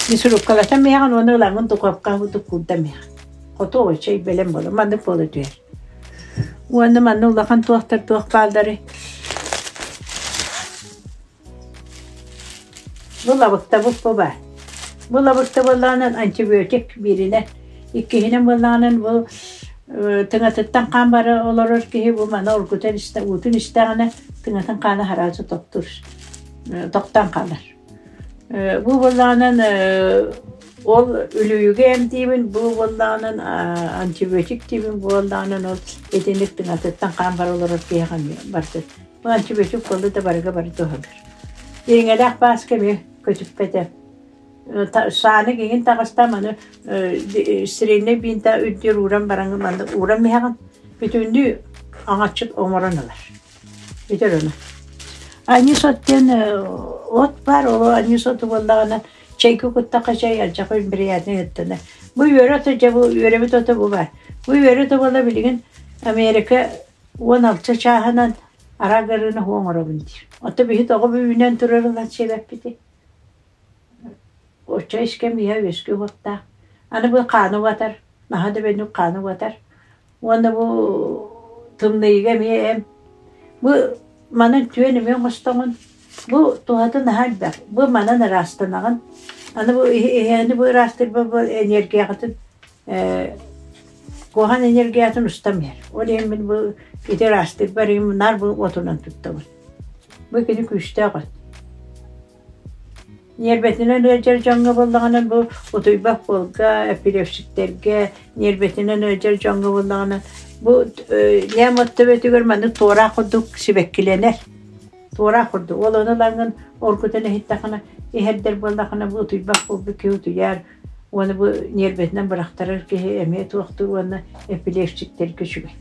[SPEAKER 2] Мясорубкалатан иһэҕин уонна ылаҥҥын духовкаҕа куурдан иһэҕин. Хоту чэй бэлэм буолар. Маннык буола түһэр. Уонна манна улахан туохтар туох баалларый? Бу лабыктабыт бу баар. Бу лабыкта буоллаҕынан антибиотик бииринэн, иккиһинэн буоллаҕынан бу тыҥатыттан хаан бара олорор киһи бу маны оргутан истэ уутун истэҕинэ тыҥатын хаана сразу тохтуур, тохтоон хаалар. Бу буоллаҕынан ол үлүйүгэ эмтиибин, бу буоллаҕынан антибиотик диибин, бу буоллаҕынан ол итинник тыҥатыттан хаан бара олорор киһиэхэ эмиэ барыта Бу антибиотик буолла да барыга бары туһалыыр. Ириҥэлээх бааска эмиэ көтүппэтэ. Сааны киҥин таҕыста маны стерильнай биинтэ үрдүгэр ууран баран манна ууран иһэҕин. Бүтүннүү аҥаччыт оҥорон ылар. Бүтэр ону. Анисот диэн от баар, ол анисоту буоллаҕына чэйгэ куттахха чэй алдьархай приятный ыттана. Бу үөрэ ото дьэ бу үөрэбит ото бу баар. Бу үөрэ ото буолла билигин Америка 16 чааһынан араак ыарыыны уһуо оҥоробун диир. Ото биһи тоҕо үүнэн турар ылан сиэбэппитий? Оччо искэм иһэ үөскүү уоттаах. Аны бу хааны уотар, наһаа да бэннүк хааны уотар. Уонна бу тымныйыга эмиэ эм. Бу манан түөн эмиэ оҥостоҕун. Бу туһата наһаа элбэх. Бу манан ыраастанаҕын. Аны бу иһээни бу ыраастыырба бу энергияҕытын Куһаҕан энергиятын устан иһэр. Ол иһин мин бу ити ыраастыырбар наар бу уотунан туттабын. Бу кини күүстээх от. Ньиэрбэтинэн ыалдьар дьоҥҥо буоллаҕына бу утуйбат буолга, эпилепсиктэргэ, ньиэрбэтинэн ыалдьар дьоҥҥо буоллаҕына бу ньээм от төбөтүгэр маннык туораах курдук сибэккилэнэр. Туораах курдук. Ол ону ылаҥҥын оргутан иһиттэххинэ, иһэрдэр буоллаххына бу утуйбат буолбут киһи утуйар, Уонна бу ньиэрбэтинэн бырахтарар киһи эмиэ туохтуур уонна эпилепсиктэргэ үчүгэй.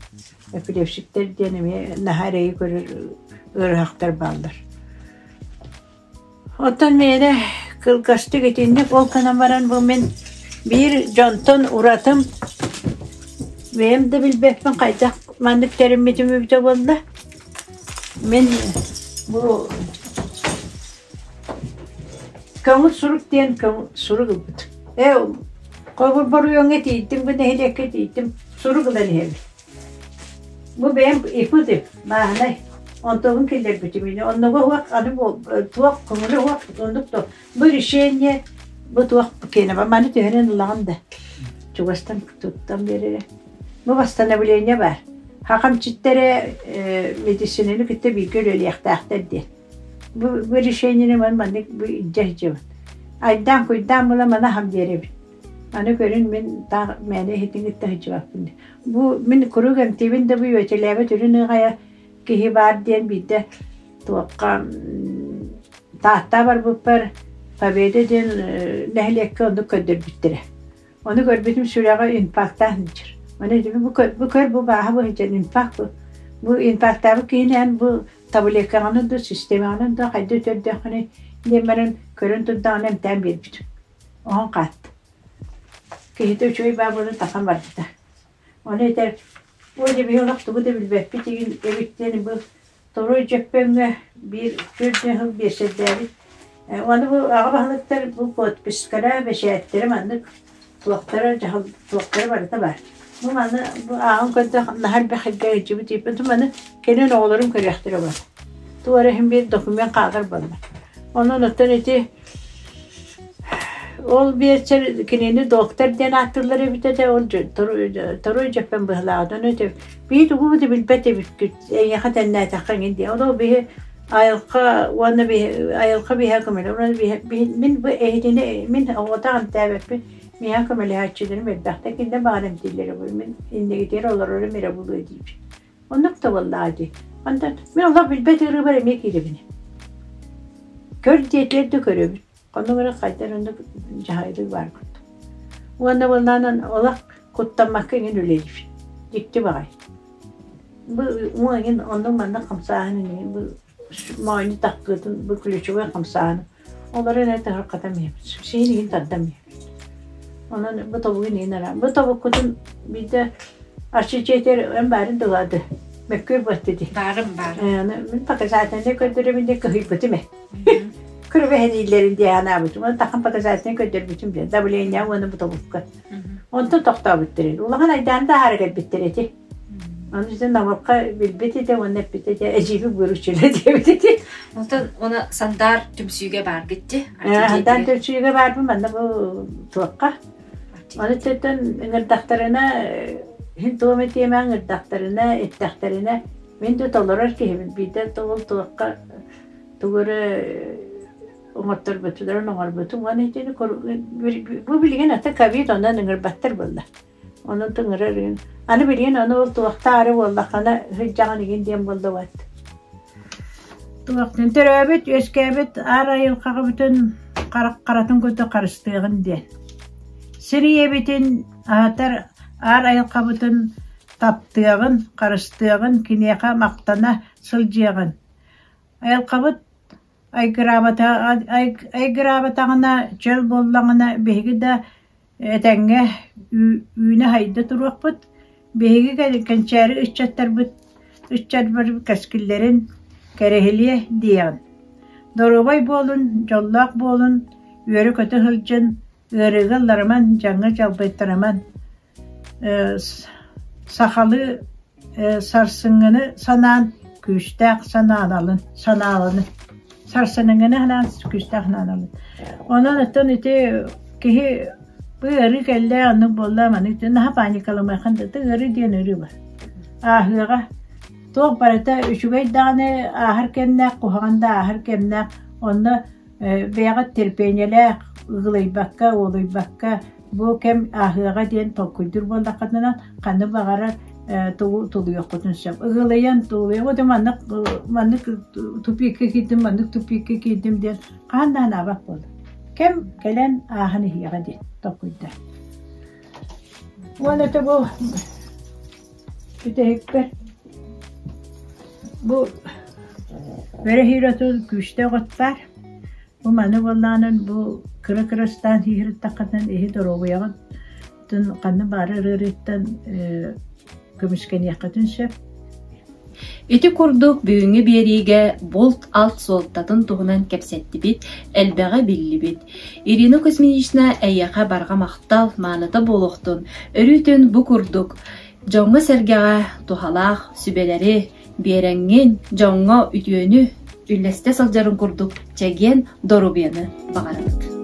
[SPEAKER 2] Эпилепсиктэр диэн эмиэ наһаа эрэйи көрөр ыарыһахтар бааллар. Оттон миэнэ кылгастык итинник ол гынан баран бу мин биир дьонтон уратым бэйэм да билбэппин хайдах маннык тэриммитим эбитэ буолла. Мин бу Көҥүл сурук диэн көҥүл сурук ылбыт. Ээ, холобур боруйуоҥҥа тиийдим, бу нэһилиэккэ тиийдим, сурук ылан иһэбин. Бу бэйэм ипутип, бааһынай. Онтубун киллэрбитим ини. Оннуга уох аны туох көҥүлэ уох оннук то. Бу решение бу туох киэнэ маны түһэрэн ылаҕын да чугастан туттан биэрэрэ. Бу восстановление баар. Хахамчиттэрэ медицинаны кытта бииргэ үлэлиэхтээхтэр диэн. Бу, бу решениени ман маннык бу илдьэ сылдьабын. Айдаан-куйдаан була маны аһам диэрэбин. Аны көрүн мин таах мээнэ иһитиҥ сылдьыбаппын. Бу мин куруук эмтиибин да бу үөтэлээбэт үрүн ыаҕайа киһи баар диэн биирдэ туохха Таатта барбыппар Победа диэн нэһилиэккэ оннук көрдөрбүттэрэ. Ону көрбүтүм сүрэҕэ инфарктаах сылдьар. Ону этим бу көр бу көр бу бааһа бу сылдьар инфаркт бу. Бу инфарктаабыт киһини эн бу таблеткаҕынан да системаҕынан да хайда өтөрдөххүнүй диэн баран көрөн турдаҕына эмтээн биэрбитим. Оһон хаатта. Киһитэ үчүгэй баа буолан тахан барбыта. Ону этэр, ой дьэ биһи олох тугу да билбэппит игин эбит диэн бу Торуй Дьөппөҥҥө биир түөрт сыл биэсэрдээбит. Аны бу аҕа баһылыктар бу подпискара, бэчээттэрэ маннык туохтара дьаһал туохтара барыта баар. Бу маны бу ааҕан көрдөх наһаа элбэх сиргэ илдьибит ииппит. Маны кэлин оҕолорум көрүөхтэрэ буолла. Туох эрэ иһин биир документ хаалар буолла. Онон оттон ити Ол биэлсэр кинини доктор диэн ааттыыллар эбит этэ, ол торуй дьөппөн быһылааҕа. Ону этэ биһи тугу да билбэт эбиккит, эйиэхэ тэннээтэххэ эҥин диэн. Ол биһи айылҕа уонна биһи айылҕа биһиэхэ көмөлөһөр. Мин бу эһитини мин оҕотох эмтээбэппин. Миэхэ көмөлөһөөччүлэрим элбэхтэр, кинилэр баҕар эмтииллэрэ буолуо, мин иннигитигэр олорорум эрэ буолуо диибин. Оннук да буоллаҕа дии. Онтон мин олох билбэт ыарыыбар эмиэ киирэбин. Көр диэтилэр да көрөбүн. Оннук эрэ хайдах оннук дьаһайыы баар курдук. Уонна буоллаҕына олох куттаммакка иҥин үлэлиибин. Дьикти баҕайы. Бу уҥа иҥин оннук-маннык хамсааһын иҥин бу моойну таккыытын бу ключевой хамсааһын олору эрэ тыһырхатан иһэбит. Сиһин иһин тардан иһэбит. Онон бу тобугун иһин ара. Бу тобуккутун биирдэ Арчы дьиэтигэр эн баарын дылаады. Мөккүөр буотта дии.
[SPEAKER 1] Баарым баарым.
[SPEAKER 2] Мин показательнай көрдөрөбүн диэн кыһыйбытым ээ. Көрүбэһэнииллэрин дии анаабытым. Уонна тахан показательнай көрдөрбүтүм диэн. Давление уонна бу тобукка. Онтон тохтообуттар. Улахан айдаан да аһара кэлбиттэр эти. Аны дьэ Намыкка билбит этэ уонна эппит этэ эдьиийбит выручили диэбит этэ.
[SPEAKER 1] Онтон уона Сандар түмсүүгэ бааргыт дии.
[SPEAKER 2] Сандар түмсүүгэ баарбын манна бу туохха. Аны төттөн ыҥырдахтарына иһин туом этиэмэ ыҥырдахтарына эттэхтэринэ мин да толорор киһибин биирдэ тобул туохха тугу эрэ оҥотторбутуларын оҥорбутум уонна итини бу билигин ата ковид онон ыҥырбаттар буолла. Онон тыҥырар игин. Аны билигин ону ол туохтаары буоллаххына сылдьаҕын игин диэн буоллубат. Туохтан төрөөбүт, үөскээбит аар айылҕаҕа бүтүн харатын курдук харыстыаҕын диэн. Сир ийэбитин аһатар аар айылҕабытын таптыаҕын, харыстыаҕын, киниэхэ махтана сылдьыаҕын. Айылҕабыт айгыраабатаҕына, чөл буоллаҕына биһиги да этэҥҥэ үүнэ-сайда туруохпут. Биһиги кэнчээри ыччаттарбыт ыччаттарбыт кэскиллэрин кэрэһилиэ диэҕин. Доруобай буолун, дьоллоох буолун, үөрэ-көтө сылдьын, ыарыыга ылларыман, дьаҥҥа дьалбайтарыман Сахалыы сарсыҥҥыны санаан күүстээх санааланын санааланын сарсыныҥҥыны санаан күүстээх санааланын. Онон оттон ити киһи бу ыарыы кэллэ оннук буолла маннык наһаа паникалаамайхан да ыарыы диэн ыарыы бар. Ааһыаҕа туох барыта үчүгэй даҕаны ааһар кэмнээх, куһаҕан да ааһар кэмнээх. Онно бэйэҕит терпениелээх, ыгылыйбакка, уолуйбакка Бу кэм ааһыаҕа диэн толкуйдуур буоллаххытына, ханнык баҕарар тугу тулуйуоххутун сөп. Ыгылыйан тулуйа, вот маннык маннык тупикка киирдим, маннык тупикка киирдим диэн хаһан да анаабат буолар. Кэм кэлэн ааһан иһиэҕэ диэн толкуйдар. Уонна это бу бүтэһикпэр бу бэрэһииротун күүстээх от баар. Бу маны буоллаҕынан бу кыра-кырастаан сиһириттаххытынан иһи доруобуйаҕытын ханна баары ыарыыттан көмүскэниэххитин сөп.
[SPEAKER 1] Ити курдук бүгүҥҥү биэриигэ булт-алт суолтатын туһунан кэпсэттибит, элбэҕи биллибит. Ирина Кузьминична эйиэхэ барҕа махтал мааныта буолуохтун, өрүүтүн бу курдук дьоҥҥо-сэргэҕэ туһалаах сүбэлэри, биэрэҥҥин дьоҥҥо үтүөнү үллэстэ сылдьарын курдук чэгиэн доруобуйаны баҕарабыт.